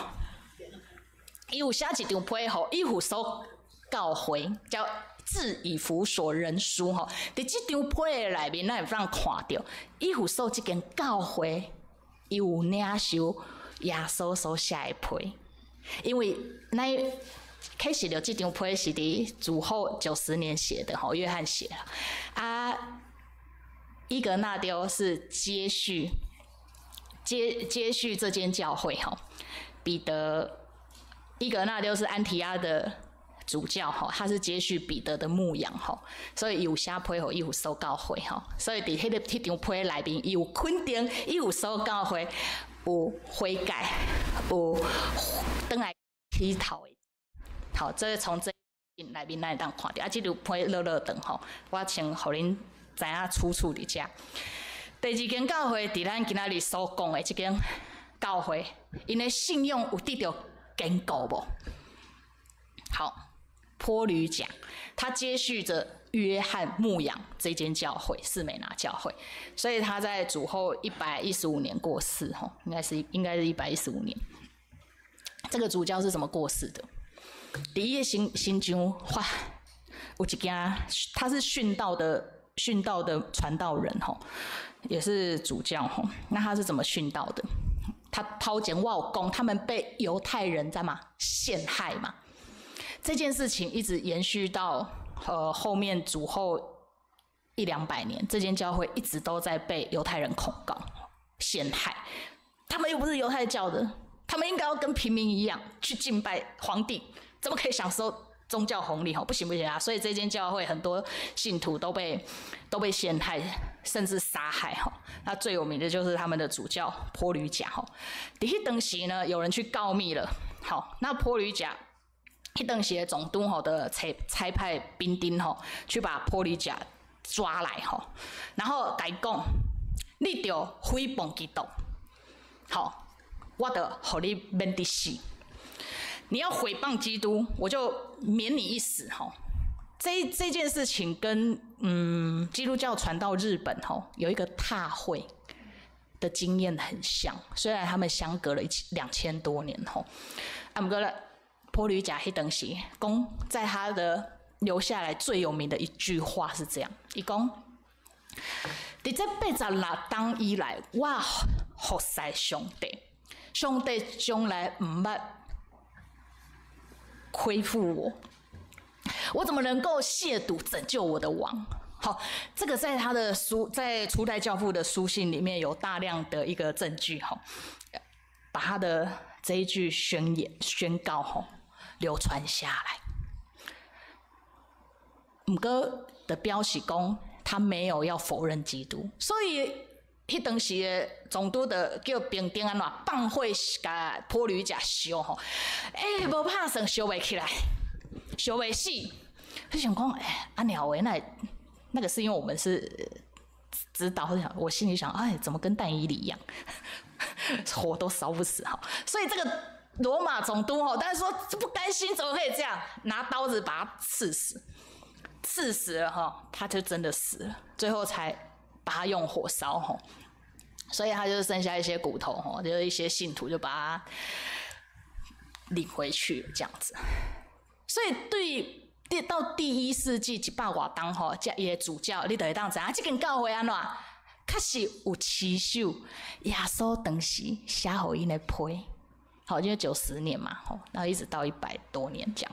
伊有寫一張批予以弗所教會，叫致以弗所人書吼，佇這張批的內面，咱會當看著以弗所這間教會，伊有領受耶穌所寫的批，因為咱啟示錄這張批是佇主後90年寫的吼，約翰寫的啊。伊格納丟是接續這間教會吼，彼得伊格納丟是安提阿的主教吼，他是接續彼得的牧養吼，所以伊有寫批予以弗所教會吼，所以佇彼張批內面，伊有肯定以弗所教會有悔改，有轉來起頭的。好，這從這內面咱會當看著，啊，這張批落落長吼，我先予恁知影出處佇遮。第二間教會，佇咱今仔日所講的這間教會，𪜶的信仰有得著堅固無？好，波呂甲，他接續著約翰牧養這間教會，士每拿教會，所以他在主後115年過世，吼，應該是115年。這個主教是怎麼過世的？佇伊的身上發有一件，他是殉道的傳道人，吼，也是主教，吼。那他是怎麼殉道的？他頭前我有講，他們被猶太人在嘛陷害嘛。這件事情一直延續到後面主後一兩百年，這間教會一直都在被猶太人控告陷害。他們又不是猶太教的，他們應該要跟平民一樣去敬拜皇帝，怎麼可以享受宗教紅利？吼，不行不行啊！所以這間教會很多信徒都被陷害，甚至殺害。吼，那最有名的就是他們的主教波呂甲。吼，佇彼當時呢，有人去告密了。好，那波呂甲。彼當時的總督吼的差派兵丁吼去把波呂甲抓來吼，然後共伊講，你著誹謗基督，好，我就予你免得死。你要誹謗基督，我就免你一死吼。這件事情跟基督教傳到日本吼，有一個踏會的經驗很像，雖然他們相隔了2000多年吼。啊，毋過咧，坡呂甲彼當時講，在他的留下來最有名的一句話是這樣，伊講：佇這86冬以來，我服侍上帝，上帝從來毋捌虧負我。我怎麼能夠褻瀆拯救我的王？好，這個在他的書，在初代教父的書信裡面有大量的一個證據，哈，把他的這一句宣言宣告，吼，流傳下來。毋過的標示講，他沒有要否認基督，所以彼當時的總督的叫兵丁按怎放火共坡呂甲燒，吼，欸，無拍算燒袂起來。燒袂死，就想講，欸，啊鳥欸，那個是因為我們是知道，我心裡想，哎，怎麼跟但以理一樣，火都燒不死哈。所以這個羅馬總督吼，但是說不甘心，怎麼可以這樣，拿刀子把他刺死，刺死了哈，他就真的死了，最後才把他用火燒吼。所以他就剩下一些骨頭吼，就是一些信徒就把他領回去這樣子。所以對到第一世紀100外冬吼，這伊的主教，你就會當知影，這間教會按怎，確實有持守耶穌當時寫予𪜶的批，好，因為90年嘛，吼，然後一直到100多年這樣，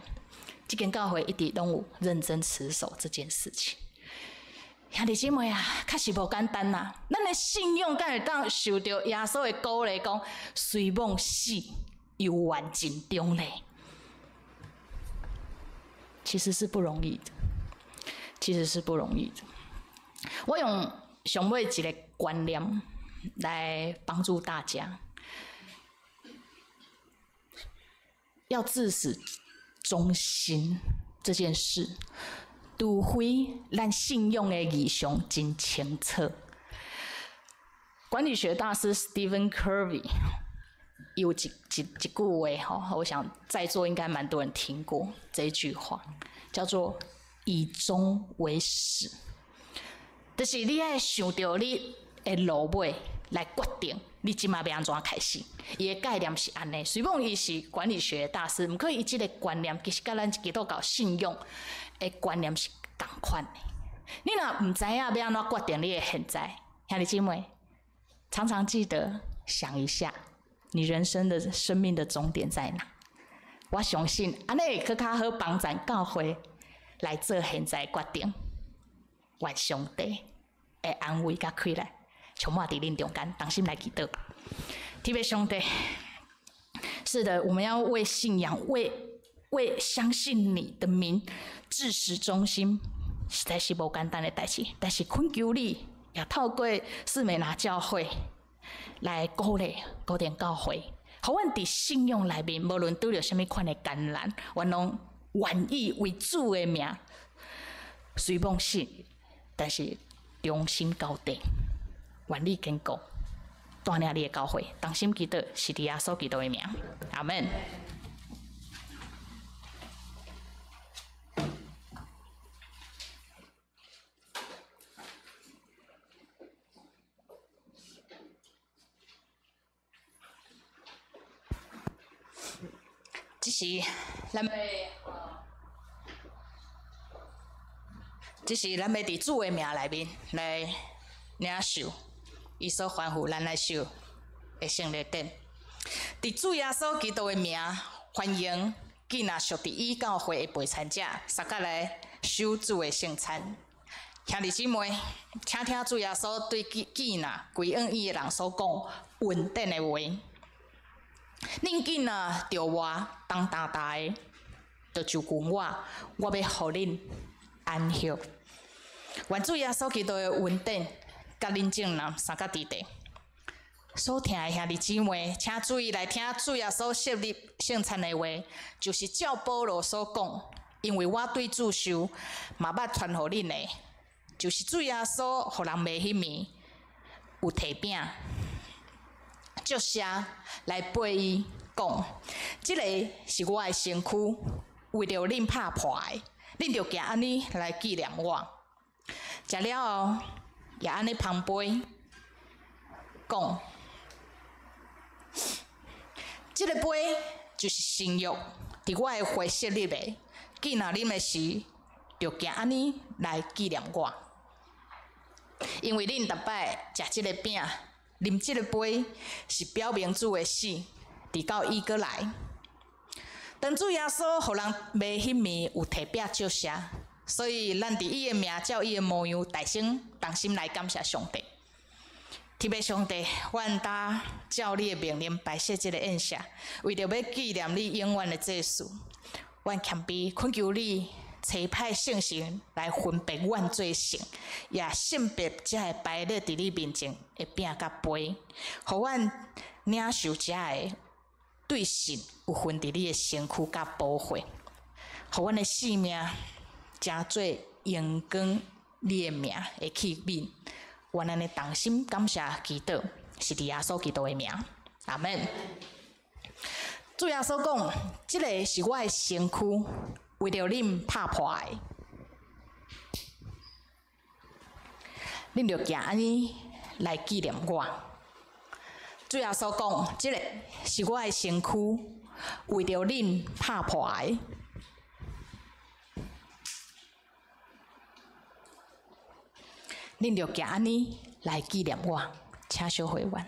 這間教會一直攏有認真持守這件事情。兄弟姊妹啊，確實無簡單呐。咱的信仰敢會當受著耶穌的鼓勵，講雖罔死，猶原盡忠咧。其實是不容易的，其實是不容易的。我用上尾一個觀念來幫助大家，要至死忠心這件事，除非咱信仰的異象真清楚。管理學大師 Stephen Covey 有一句話吼，我想在座應該蠻多人聽過這一句話，叫做“以終為始”，就是你愛想著你的落尾來決定你這馬欲按怎開始。伊的概念是按呢，雖講伊是管理學大師，毋過伊這個觀念其實佮咱基督教信仰的觀念是仝款的。你若毋知影欲按怎決定你的現在，兄弟姊妹，常常記得想一下，你人生的生命的終點在哪？我相信，按呢會閣較好幫贊教會來做現在決定。願上帝的安慰佮氣力，充滿佇恁中間，同心來祈禱。天父上帝，是的，我們要為信仰，為相信你的名，至死忠心，實在是無簡單的代誌。但是懇求你，也透過士每拿教會來鼓勵古田教會，予阮佇信仰內面，無論拄著啥物款的艱難，阮攏願意為主的名，雖罔死，但是忠心到底，願你堅固帶領你的教會，同心祈禱，是佇耶穌基督的名，阿門。這是咱欲，這是咱欲佇主的名內面來領受，伊所吩咐咱來受的聖禮典。佇主耶穌基督的名，歡迎囝若屬佇伊教會的陪餐者，相佮來受主的聖餐。兄弟姊妹，請聽主耶穌對囝若歸向伊的人所講恩典的話。恁囝若著我重擔大的，就就近我，我欲予恁安息。願主耶穌基督的恩典，佮恁眾人相佮佇地。所聽的兄弟姊妹，請注意來聽主耶穌設立聖餐的話，就是照保羅所講，因為我對主受，嘛捌傳予恁的，就是主耶穌予人賣彼暝，有提餅。祝謝來擘伊講，這个是我的身軀，為著恁拍破的。恁著行按呢來紀念我。食了後，也按呢捧杯，講：這个杯就是新約，佇我的血設立的。既若啉的時，著行按呢來紀念我。因為恁逐擺食這个餅，啉這个杯，是表明主的死，直到伊閣來。當主耶穌予人賣彼暝有提餅祝謝，所以咱佇伊的名照伊的模樣，大聲同心來感謝上帝。天父上帝，阮今照你的命令擺設這个宴席，為著欲紀念你永遠的這事，阮謙卑懇求你差派聖神來分別阮做聖，也聖別這个擺列佇你面前的餅佮杯，予阮領受這个對神有份佇你的身軀佮寶血，予阮的性命成做榮光你的名的器皿。阮按呢同心感謝祈禱，是佇耶穌基督的名，阿們。主耶穌講：這个是我的身軀，為著恁拍破的，恁著行按呢來紀念我。主耶穌講：這个是我的身軀，為著恁拍破的，恁著行按呢來紀念我。請小會員。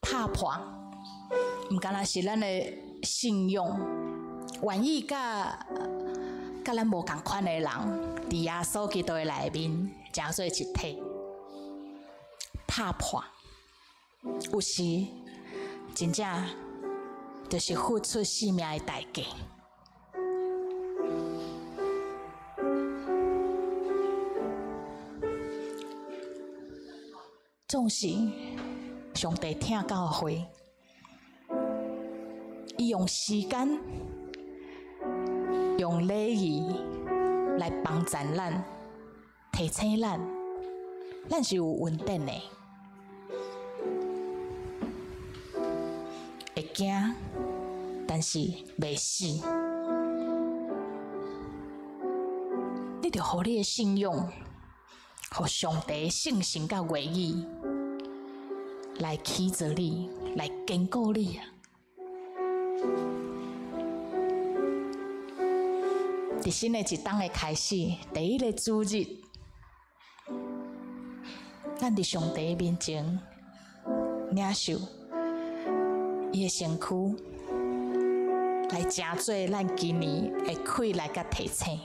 拍破，毋干焦是咱的信仰，願意佮咱無仝款的人，佇耶穌基督的內面，成做一體。拍破，有時真正就是付出性命的代價。總是上帝疼教會，伊用時間、用禮儀來幫助咱、提醒咱，咱是有恩典的。會驚，但是袂死。你著予你的信仰，予上帝聖神佮話語來起造你，來堅固你啊！佇新的一冬的開始，第一个主日，咱佇上帝面前領受伊的身軀，來成做咱今年的氣力佮提醒。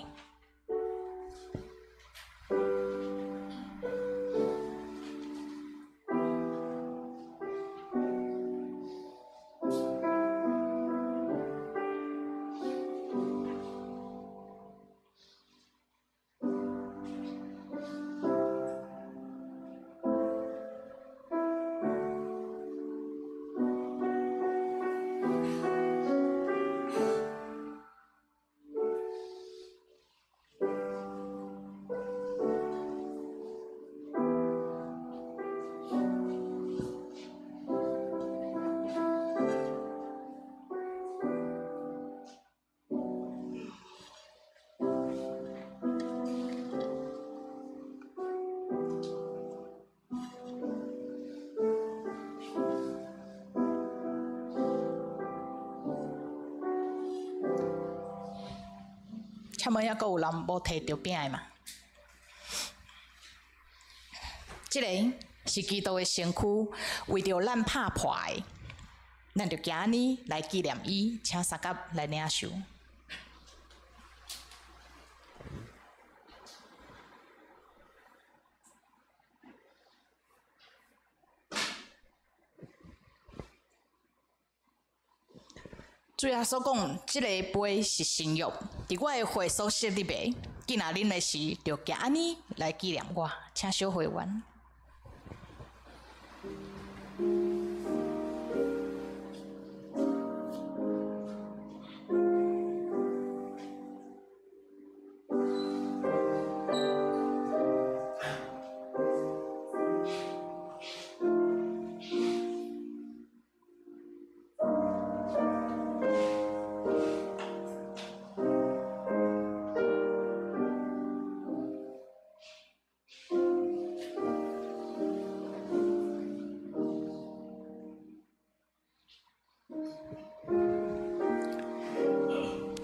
請問猶閣有人無提著餅的嗎？這个是基督的身軀，為著咱拍破的，咱就行按呢來紀念伊，請三甲來領受。主耶穌講，這个杯是新約，佇我的血所設立的。囝若啉的時，就行按呢來紀念我。請小會員。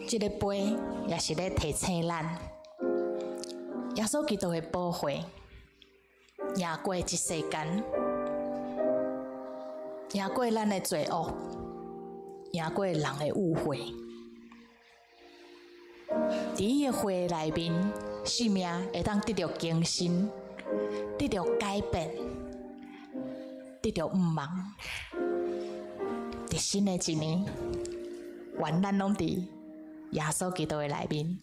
這个杯也是咧提醒咱，耶穌基督的寶血贏過這世間，贏過咱的罪惡，贏過人的誤會。佇伊的血內面，生命會當得著更新，得著改變，得著毋忘。佇新的一年，願咱攏佇耶穌基督的內面，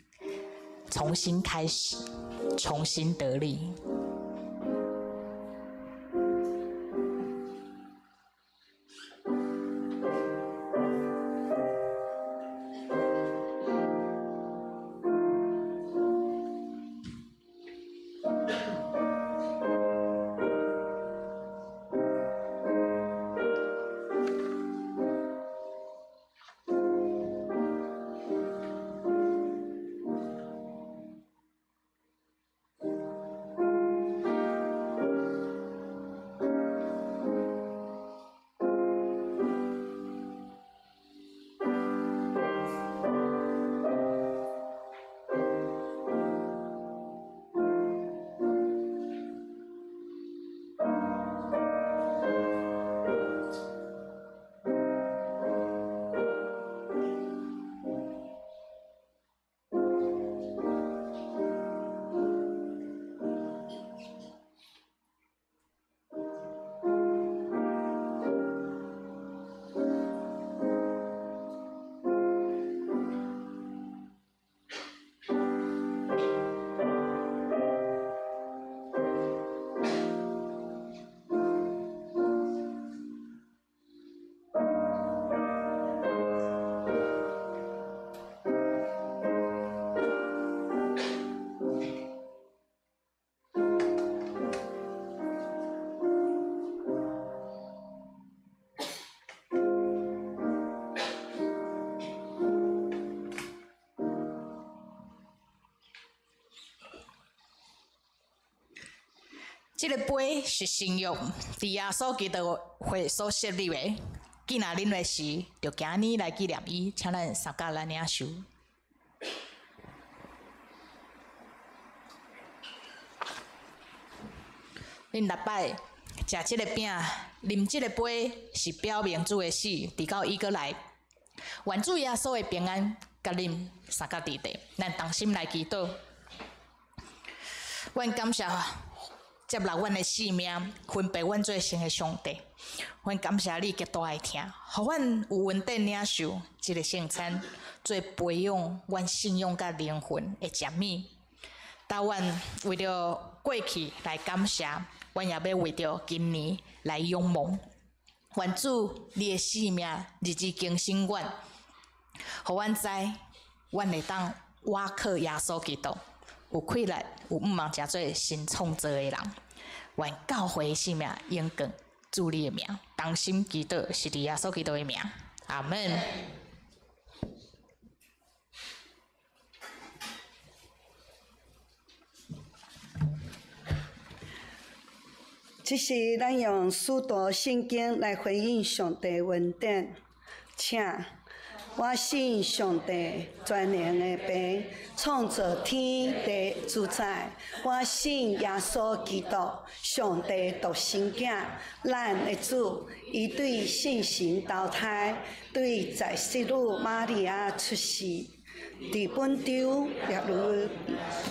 重新開始，重新得力。這个杯是新約，佇耶穌基督血所設立的。囝若啉的時，就行呢來紀念伊，請咱三甲來領受。恁逐擺食這个餅，啉這个杯，是表明主的死，直到伊閣來。願主耶穌的平安，佮恁三甲佇地，咱同心來祈禱。阮感謝接納阮的性命，分別阮做神的上帝。阮感謝你極大的疼，予阮有恩典領受這个聖餐，做培養阮信仰佮靈魂的食物。當阮為著過去來感謝，阮也欲為著今年來仰望。願主你的性命日日更新阮，予阮知，阮會當倚靠耶穌基督，有氣力、有向望，成做新創造的人。願教會的性命永遠主你的名，同心祈禱，是佇耶穌基督的名，阿門。這是咱用使徒信經來回應上帝恩典，請我信上帝全能的父，創造天地主宰。我信耶穌基督，上帝獨生囝，咱的主。伊對聖神投胎，對在聖女瑪利亞出世，佇本丟耶路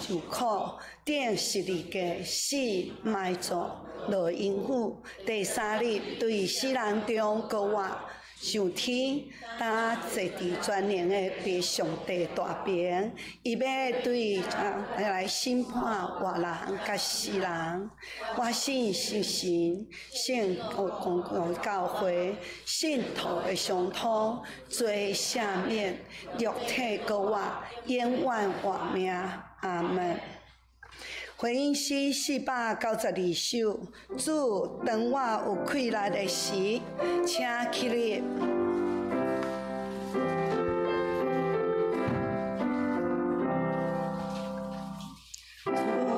受苦，釘十字架死埋葬，落陰府，第三日對死人中復活，上天，呾坐佇全能的父上帝大爿，伊欲對遮來審判活人佮死人。我信聖神、聖公教會、聖徒的相通、罪赦免、肉體復活、永遠活命。阿門。回應詩492首，主，當我有氣力的時，請起立。主，當我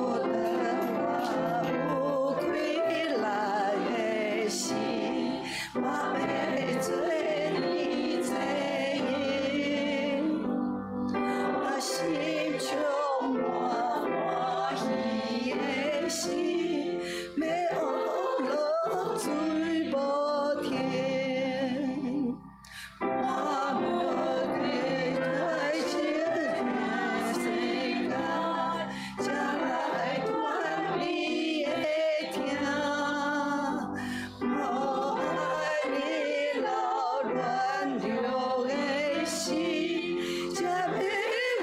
有氣力的時，我欲做你祭獻，我心充滿歡喜的時，欲學樂水無停。我無地來這世界，才來斷你的疼。無愛你老軟弱的時，才欲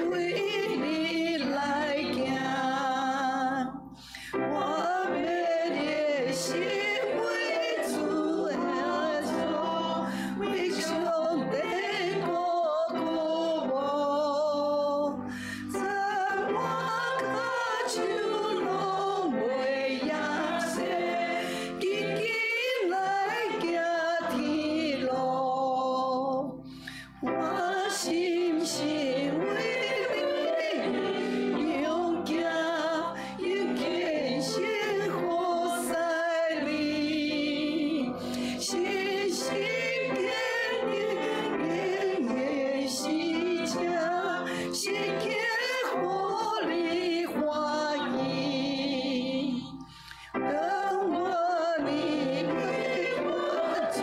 為你來行。我欲熱心為主耶穌，為上帝鼓舞。怎我跤手攏袂掖勢，緊緊來行天路。我心是為你勇行，勇虔誠服侍你，信心堅定，永遠是這，時刻予你歡喜。當我你為我主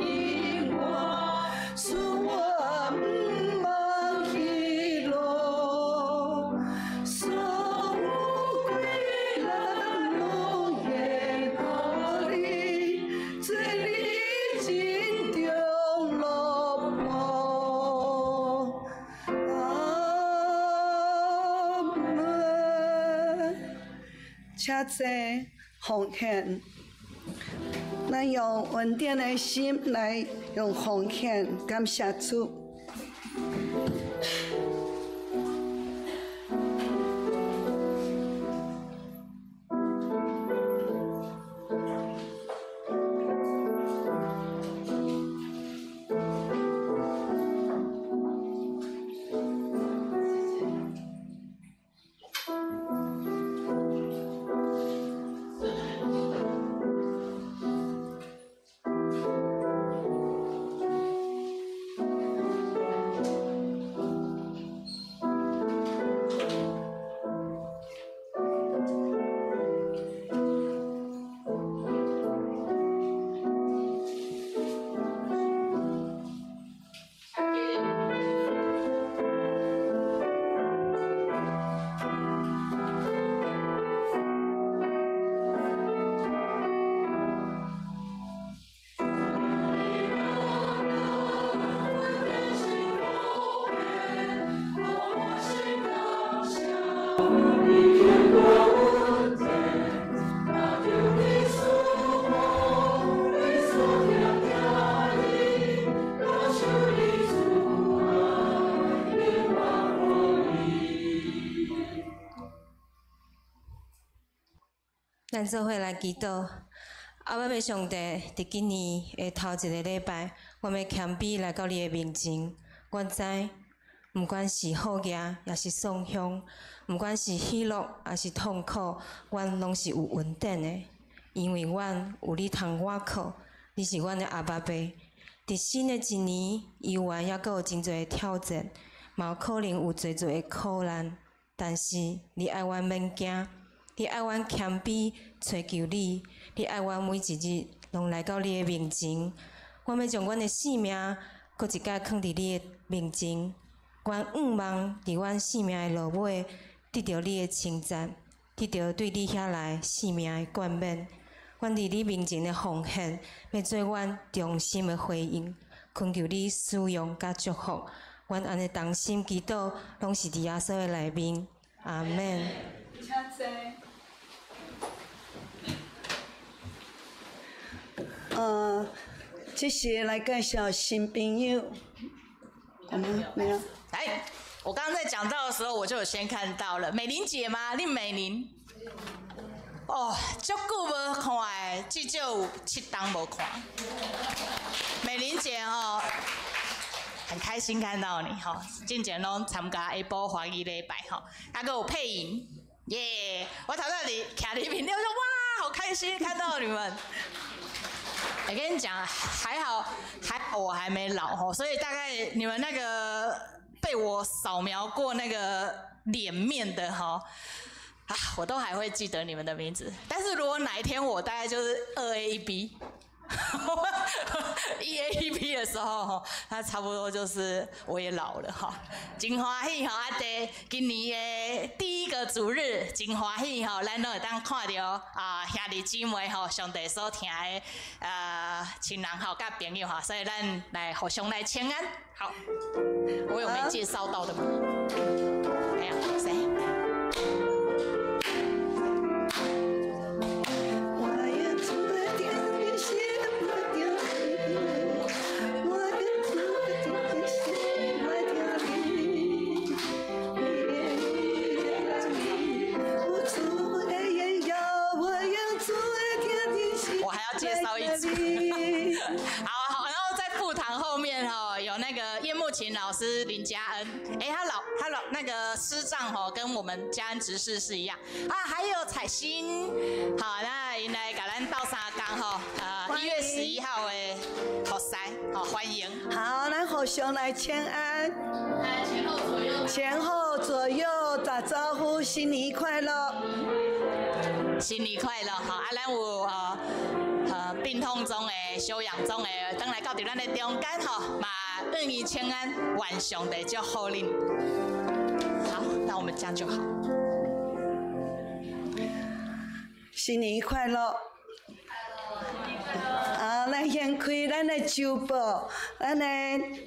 引我，使我毋茫喜樂，所有困難攏會予你，做你真中樂寶。阿門。請坐奉獻，咱用恩典的心來用奉獻，感謝主。咱做伙來祈禱。阿爸父上帝，佇今年的頭一个禮拜，我欲謙卑來到你的面前。阮知，毋管是好額，抑是喪凶，毋管是喜樂，抑是痛苦，阮攏是有恩典的，因為阮有你通倚靠，你是阮的阿爸父。佇新的一年，猶原猶閣有真濟的挑戰，嘛有可能有濟濟的苦難，但是你愛阮免驚。你愛阮謙卑揣求你，你愛阮每一日攏來到你的面前。阮欲將阮的性命閣一擺囥佇你的面前。阮向望佇阮性命的落尾，得著你的稱讚，得著對你遐來性命的冠冕。阮佇你面前的奉獻，欲做阮忠心的回應。懇求你使用佮祝福。阮按呢同心祈禱，攏是佇耶穌的內面。阿們。請坐。這是來介紹新朋友，我們沒有。來，我剛剛在講到的時候，我就有先看到了美玲姐嗎？林美玲。哦，足久無看的，至少有7冬無看。美玲姐吼，很開心看到你吼，進前攏參加下晡華語禮拜吼，啊，閣有配音，耶！我頭先佇徛裡面，我說哇，好開心看到你們。我跟你講，還好還好我還沒老吼，所以大概你們那個被我掃描過那個臉面的吼。啊，我都還會記得你們的名字，但是如果哪一天我大概就是2A 1 B，1A 1 B 的時候，那差不多就是我也老了哈。真歡喜吼，啊，今年的第一個主日，真歡喜吼，咱攏會當看著啊兄弟姊妹吼，上帝所疼的親人吼，佮朋友吼，所以咱來互相來請安。好，我有沒介紹到的嗎？沒有，誰？我還要介紹一組。好好，然後在副堂後面哈，有那個葉木琴老師林嘉恩，哎，他老那個師丈吼，跟我們嘉恩執事是一樣啊，還有彩馨，好，那𪜶來共咱鬥相共吼，1月11號的服侍，好歡迎。好，咱互相來請安。前後左右。前後左右打招呼，新年快樂。新年快樂，好，啊，咱有病痛中的、休養中的，轉來到佇咱的中間吼，嘛願意請安，願上帝祝福恁。好，那我們這樣就好。新年快樂！啊，咱先開咱的週報，咱的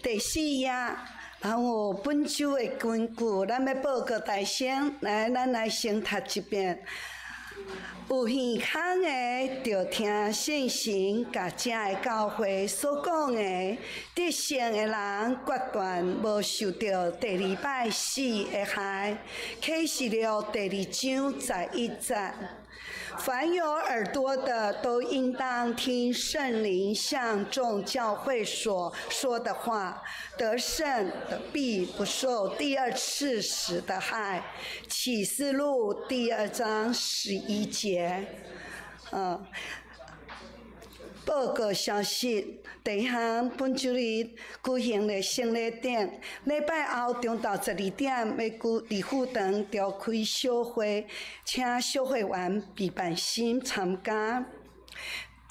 第四頁，然後本週的根據，咱欲報告大聲，來，咱來先讀一遍。有耳孔的，就聽聖神共遮的教會所講的。得勝的人決斷無受著第二擺死的害。啟示錄第2章11節。凡有耳朵的，都應當聽聖靈向眾教會所說的話。得勝的必不受第二次死的害。啟示錄第2章11節。報告消息，第一項本週日舉行的聖禮典，禮拜後中晝12點欲舉佇副堂召開小會，請小會員備辦心參加。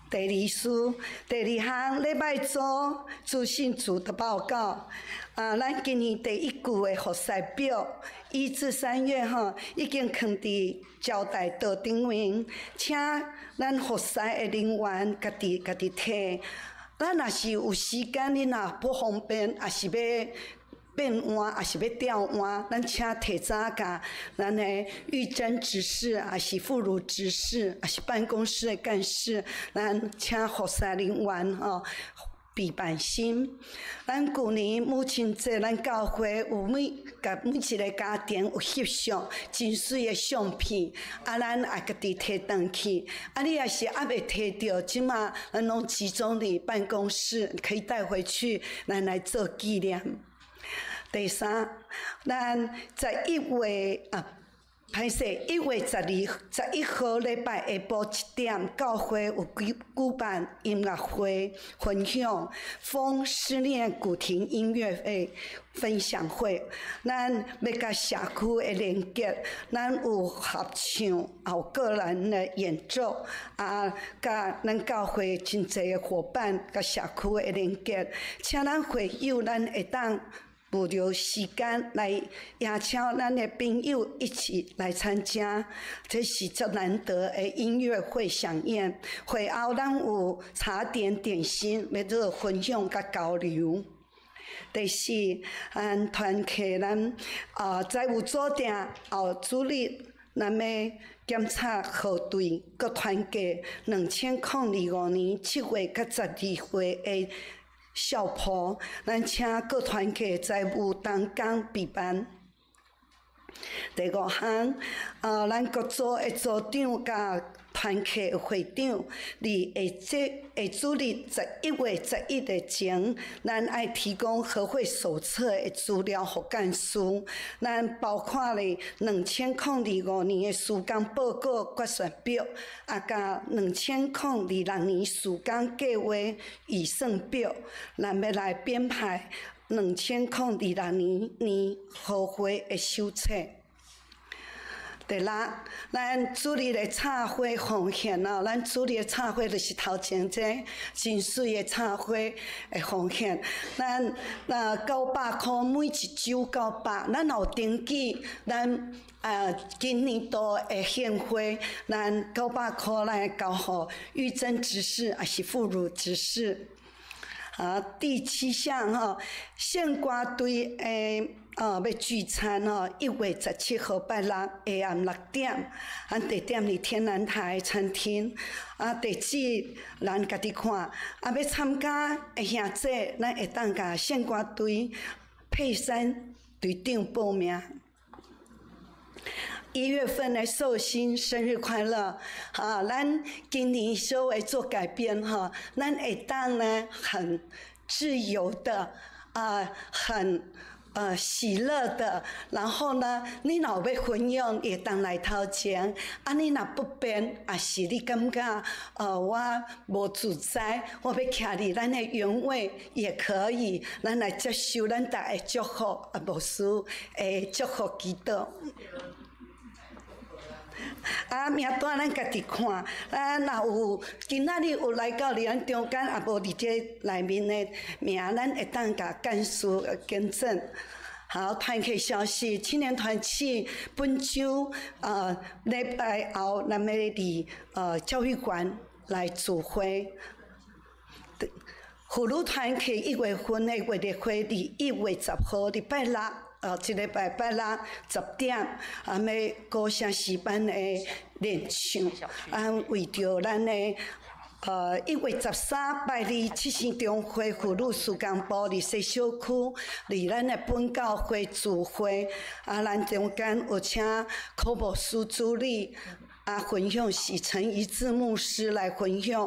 第二事，第二項禮拜組資訊組的報告。啊，咱今年第一季的服侍表，1至3月吼，已經囥佇招待桌頂面，請咱服侍的人員家己提。咱若是有時間，你若不方便，也是欲變換，也是欲調換，咱請提早共咱的玉珍執事，也是婦孺執事，也是辦公室的幹事，咱請服侍人員吼。備辦心。咱舊年母親節，咱教會有每共每一个家庭有翕相，真媠的相片，啊，咱也家己提轉去。啊，你若是猶未提著，這馬咱攏集中佇辦公室，可以帶回去，咱來做紀念。第三，咱11月啊。歹勢，1月11號禮拜下晡1點，教會有舉辦音樂會分享，風思念古亭音樂會分享會。咱欲佮社區的連結，咱有合唱，也有個人的演奏，啊，佮咱教會真濟的夥伴佮社區的連結，請咱會友，咱會當。預留時間來邀請咱的朋友一起來參加，這是足難得的音樂會饗宴。會後咱有茶點點心，欲做分享佮交流。第四，咱團契咱啊財務組定後主日，咱欲檢查核對各團契2025年7月佮12月的數簿，咱請各團契財務同工備辦。第五項，咱各組的組長佮團契的會長，佇下這下主日11月11日前，咱愛提供合會手冊的資料予幹事。咱包括咧2025年的事工報告決算表，啊，佮2026年事工計劃預算表，咱欲來編排2026年年合會的手冊。第六，咱主日的插花奉獻哦，咱主日的插花就是頭前這真媠的插花的奉獻。咱那900箍每一周九百，咱有登記，咱啊今年度的獻花，咱九百箍來交予玉珍執事，抑是婦孺執事。啊，第七項吼，聖歌隊的欲聚餐吼，1月17號拜六下暗6點，咱地點佇天南台餐廳。啊，地址咱家己看。啊，欲參加的兄弟，咱會當共聖歌隊佩珊隊長報名。1月份的壽星生日快樂！啊，咱今年稍微做改變哈，咱會當呢很自由的啊，很喜樂的，然後呢，你若有欲分享，會當來頭前。啊，你若不便，抑是你感覺我無自在，我欲徛佇咱的原位也可以，咱來接受咱大家的祝福，啊，牧師的祝福祈禱。啊，名單咱家己看。啊，若有今仔日有來到佇咱中間，也無佇這內面的名，咱會當共幹事更正。好，團契消息，青年團契本週禮拜後，咱欲佇教育館來聚會。婦女團契1月份的月例會，佇1月10號禮拜六。這禮拜拜六10點，啊，欲歌聲詩班的練唱，啊，為著咱的1月13拜二七星中會婦女事工部佇西小區，佇咱的本教會聚會，啊，咱中間有請柯牧師主禮。啊，分享是陳一智牧師來分享。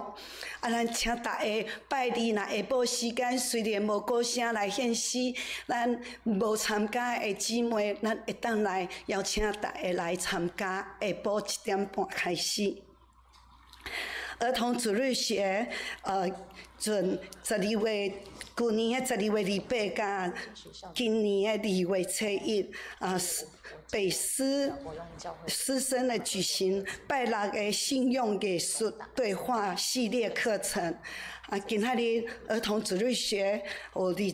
啊，咱請大家拜二若下晡時間雖然無歌聲來獻詩，咱無參加的姊妹，咱會當來邀請大家來參加。下晡7點半開始。兒童主日學，準十二月，舊年的12月28，佮今年的2月初1，啊，北師師生的舉行拜六的信用藝術對話系列課程。啊，今仔日兒童主日學有20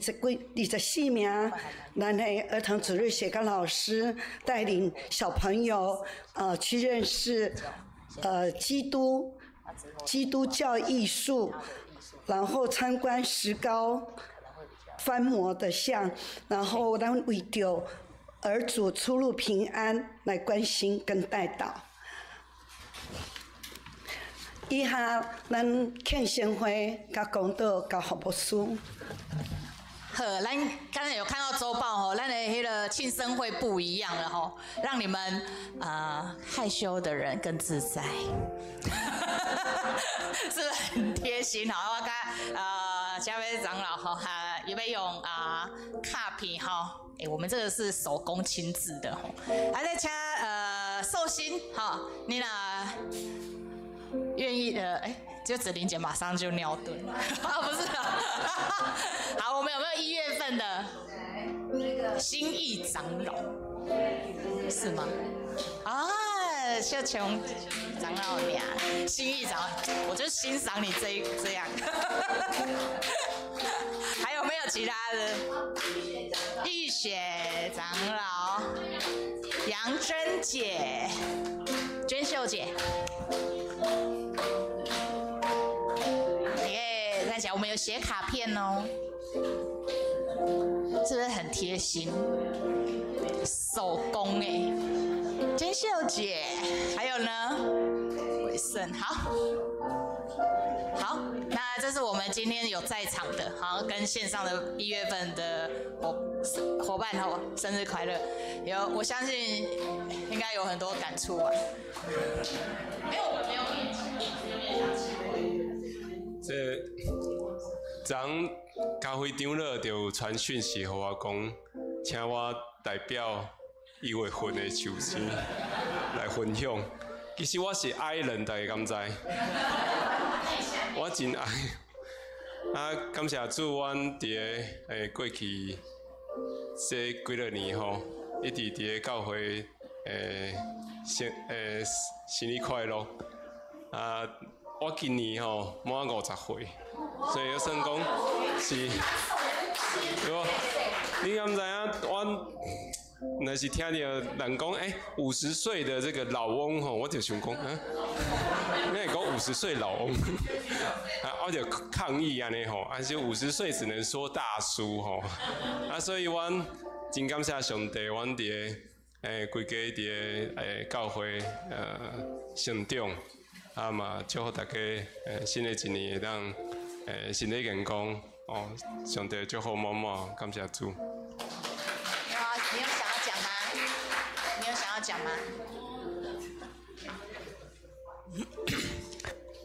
幾、24名，咱的兒童主日學佮老師帶領小朋友，去認識，基督教藝術，然後參觀石膏翻模的像，然後咱為著兒主出入平安來關心跟代禱。以下咱慶生會佮講道交予牧師。好，咱剛才有看到週報吼，咱的彼个慶生會不一樣了吼，讓你們害羞的人更自在，是不是很貼心？好，我佮嘉威長老吼，哈，預備用啊卡片哈，欸，我們這個是手工親自的吼，還在請壽星哈，你若願意的，欸，就子玲姐馬上就尿遁，啊不是，好，我們有沒有1月份的新意長老是嗎？啊，謝瓊長老娘，新意長老，我就欣賞你這樣。還有沒有有其他的？玉雪長老、楊珍姐、娟秀姐。耶，大家，我們有寫卡片哦，是不是很貼心？手工哎，娟秀姐，還有呢？偉盛，好，好，那這是我們今天有在場的，好，跟線上的1月份的夥伴吼，生日快樂！有，我相信應該有很多感觸吧。沒有，我們沒有勉強，沒有勉強。這昨教會長老就傳訊息予我講，請我代表1月份的壽星來分享。其實我是 I 人，大家敢知？我真 I。啊，感謝主，阮佇个過去這幾若年吼，一直佇个教會生日快樂。啊，我今年吼滿50歲，所以算講是，對無？你敢知影？阮若是聽著人講，50歲的這個老翁吼，我就想講，啊，你會講50歲老翁，啊，我就抗議按呢吼，啊是50歲只能說大叔吼，啊，所以阮真感謝上帝，阮佇个規家佇个教會成長，啊嘛祝福大家新的一年會當身體健康，哦，上帝祝福滿滿，感謝主。你有想要講嗎？你有想要講嗎？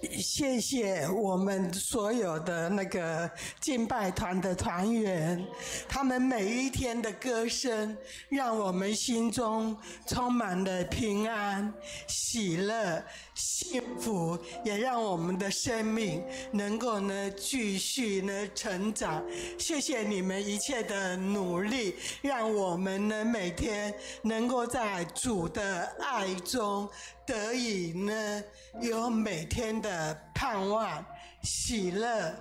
謝謝我們所有的那個敬拜團的團員，他們每一天的歌聲，讓我們心中充滿了平安、喜樂、幸福，也讓我們的生命能夠呢繼續呢成長。謝謝你們一切的努力，讓我們呢每天能夠在主的愛中得以呢有每天的盼望、喜樂、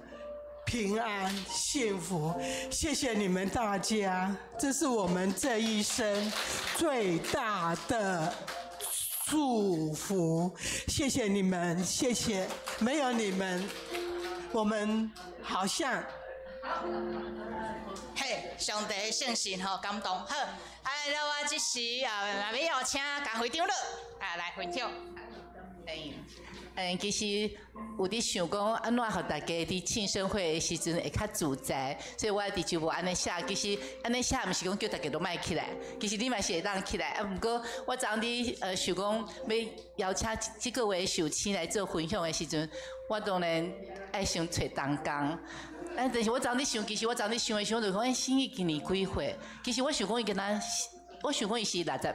平安、幸福。謝謝你們大家，這是我們這一生最大的祝福。謝謝你們，謝謝，沒有你們，我們好像。嘿，上帝聖神吼感動。好，啊，那我這時啊，欲邀請教會長老啊來分享。其實有佇想講按怎予大家佇慶生會的時陣會較自在，所以我佇就無按呢寫。其實按呢寫毋是講叫大家攏莫起來，其實你嘛是會當起來。啊，毋過我昨昏佇想講欲邀請這個月壽星來做分享的時陣，我當然愛先揣同工。啊，但是我昨昏佇想，其實我昨昏佇想的時候，就講，欸，新義今年幾歲？其實我想講伊敢若，我想講伊是60，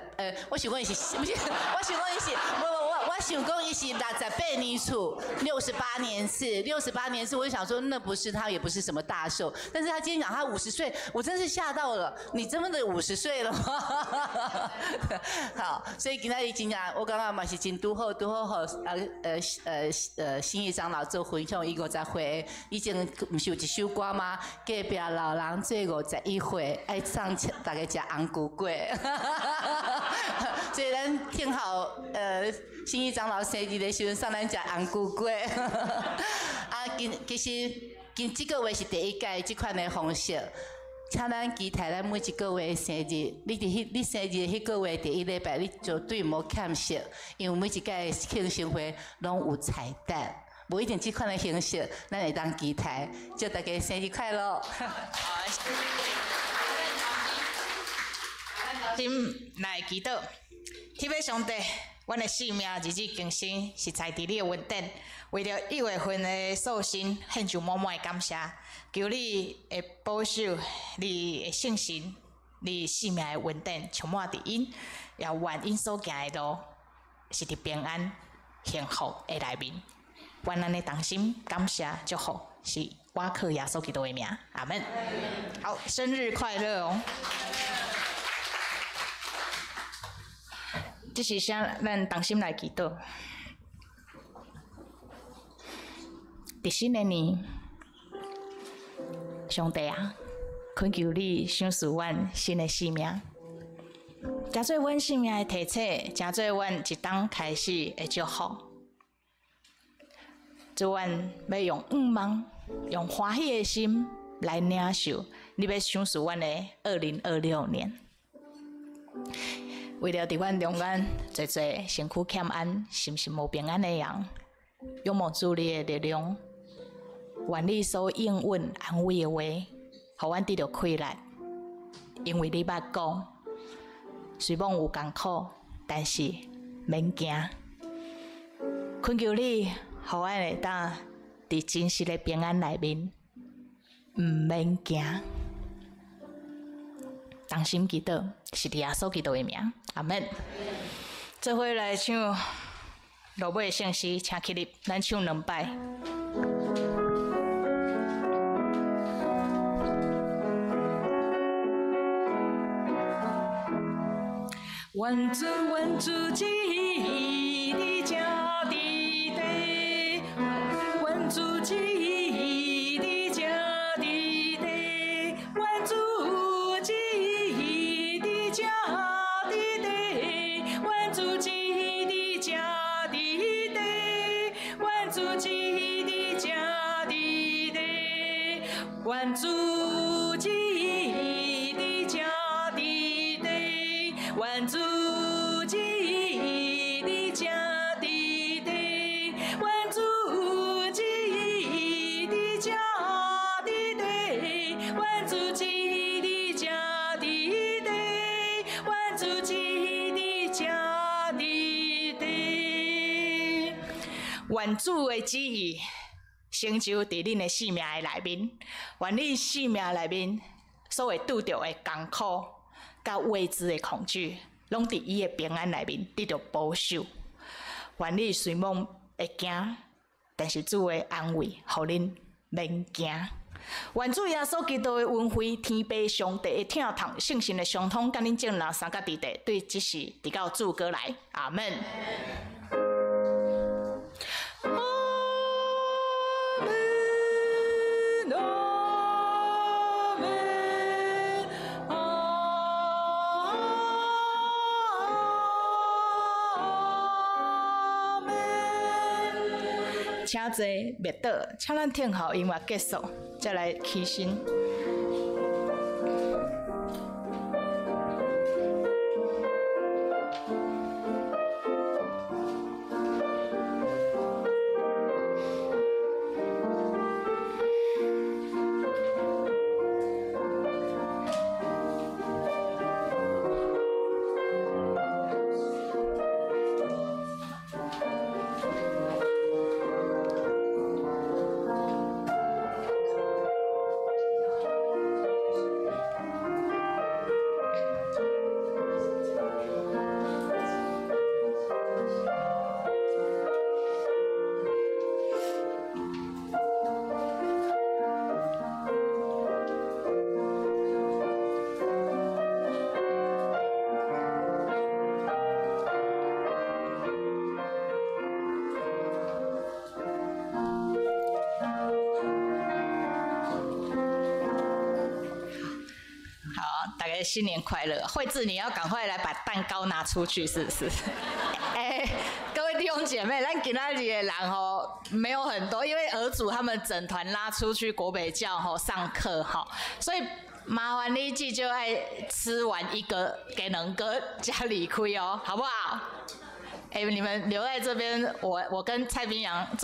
我想講伊是，毋是，我想講伊是，無無我我想講伊是68年次，68年次，68年次，我就想說，那不是他，也不是什麼大壽，但是他今天講他50歲，我真是嚇到了，你真的50歲了嗎？好，所以今仔日真正，我感覺嘛是真拄好，拄好予新義長老做分享，伊50歲，以前毋是有一首歌嗎？隔壁老人做51歲，愛送大家食紅龜粿。所以咱聽好，新義長老生日的時陣，送咱食紅龜粿。啊，其實今這個月是第一屆這款的方式，請咱期待咱每一個月的生日，你佇彼你生日的彼個月第一禮拜，你絕對毋好欠席，因為每一屆慶生會攏有彩蛋，無一定這款的形式，咱會當期待。祝大家生日快樂！好，先來祈禱，天父上帝，阮的生命日日更新，是在佇你的恩典。為著1月份的壽星，獻上滿滿的感謝。求你會保守你的聖神，你生命的恩典充滿佇𪜶，也願𪜶所行的路是佇平安、幸福的內面。願咱的同心感謝祝福，是我靠耶穌基督的名，阿門。好，生日快樂哦！這時請咱同心來祈禱。佇新的年，上帝啊，恳求你賞賜阮新的生命，成做阮生命的提醒，成做阮一冬開始的祝福。主，阮欲用向望、用歡喜的心來領受你欲賞賜阮的2026年。為著佇阮中間濟濟身軀欠安、心神無平安的人，仰望主你的力量，願你所應允安慰的話，予阮得著氣力，因為你捌講，雖罔有艱苦，但是免驚。懇求你，予阮會當佇真實的平安內面，毋免驚。同心祈禱，是佇耶穌基督的名，阿們。做伙來唱落尾的聖詩，請起立，咱唱兩擺。願主願主旨意佇這佇地，願主旨意佇這佇地，願主旨意佇這佇地，願主旨意佇這佇地，願主旨意佇這佇地，願主旨意佇這佇地，願主旨意佇這佇地，願主旨意佇這佇地，願主旨意佇這佇地，願主旨意佇這佇地。願主的旨意成就佇恁的生命的內面，願恁生命內面所會拄著的艱苦、佮未知的恐懼，攏佇伊的平安內面得著保守。願你雖罔會驚，但是主的安慰，予恁免驚。願主耶穌基督的恩惠、天父上帝的疼痛、聖神的相通，佮恁眾人三甲佇地，對這時直到主閣來。阿們。阿們，阿們，阿們。請坐，默禱，請咱聽候音樂結束，再來起身。好，大家新年快樂！慧智，你要趕快來把蛋糕拿出去，是不是？欸，各位弟兄姐妹，咱今仔日的人吼沒有很多，因為兒主他們整團拉出去國北教吼上課吼，所以麻煩你至少愛吃完一個，給兩個才離開哦，好不好？欸，你們留在這邊，我跟蔡冰洋。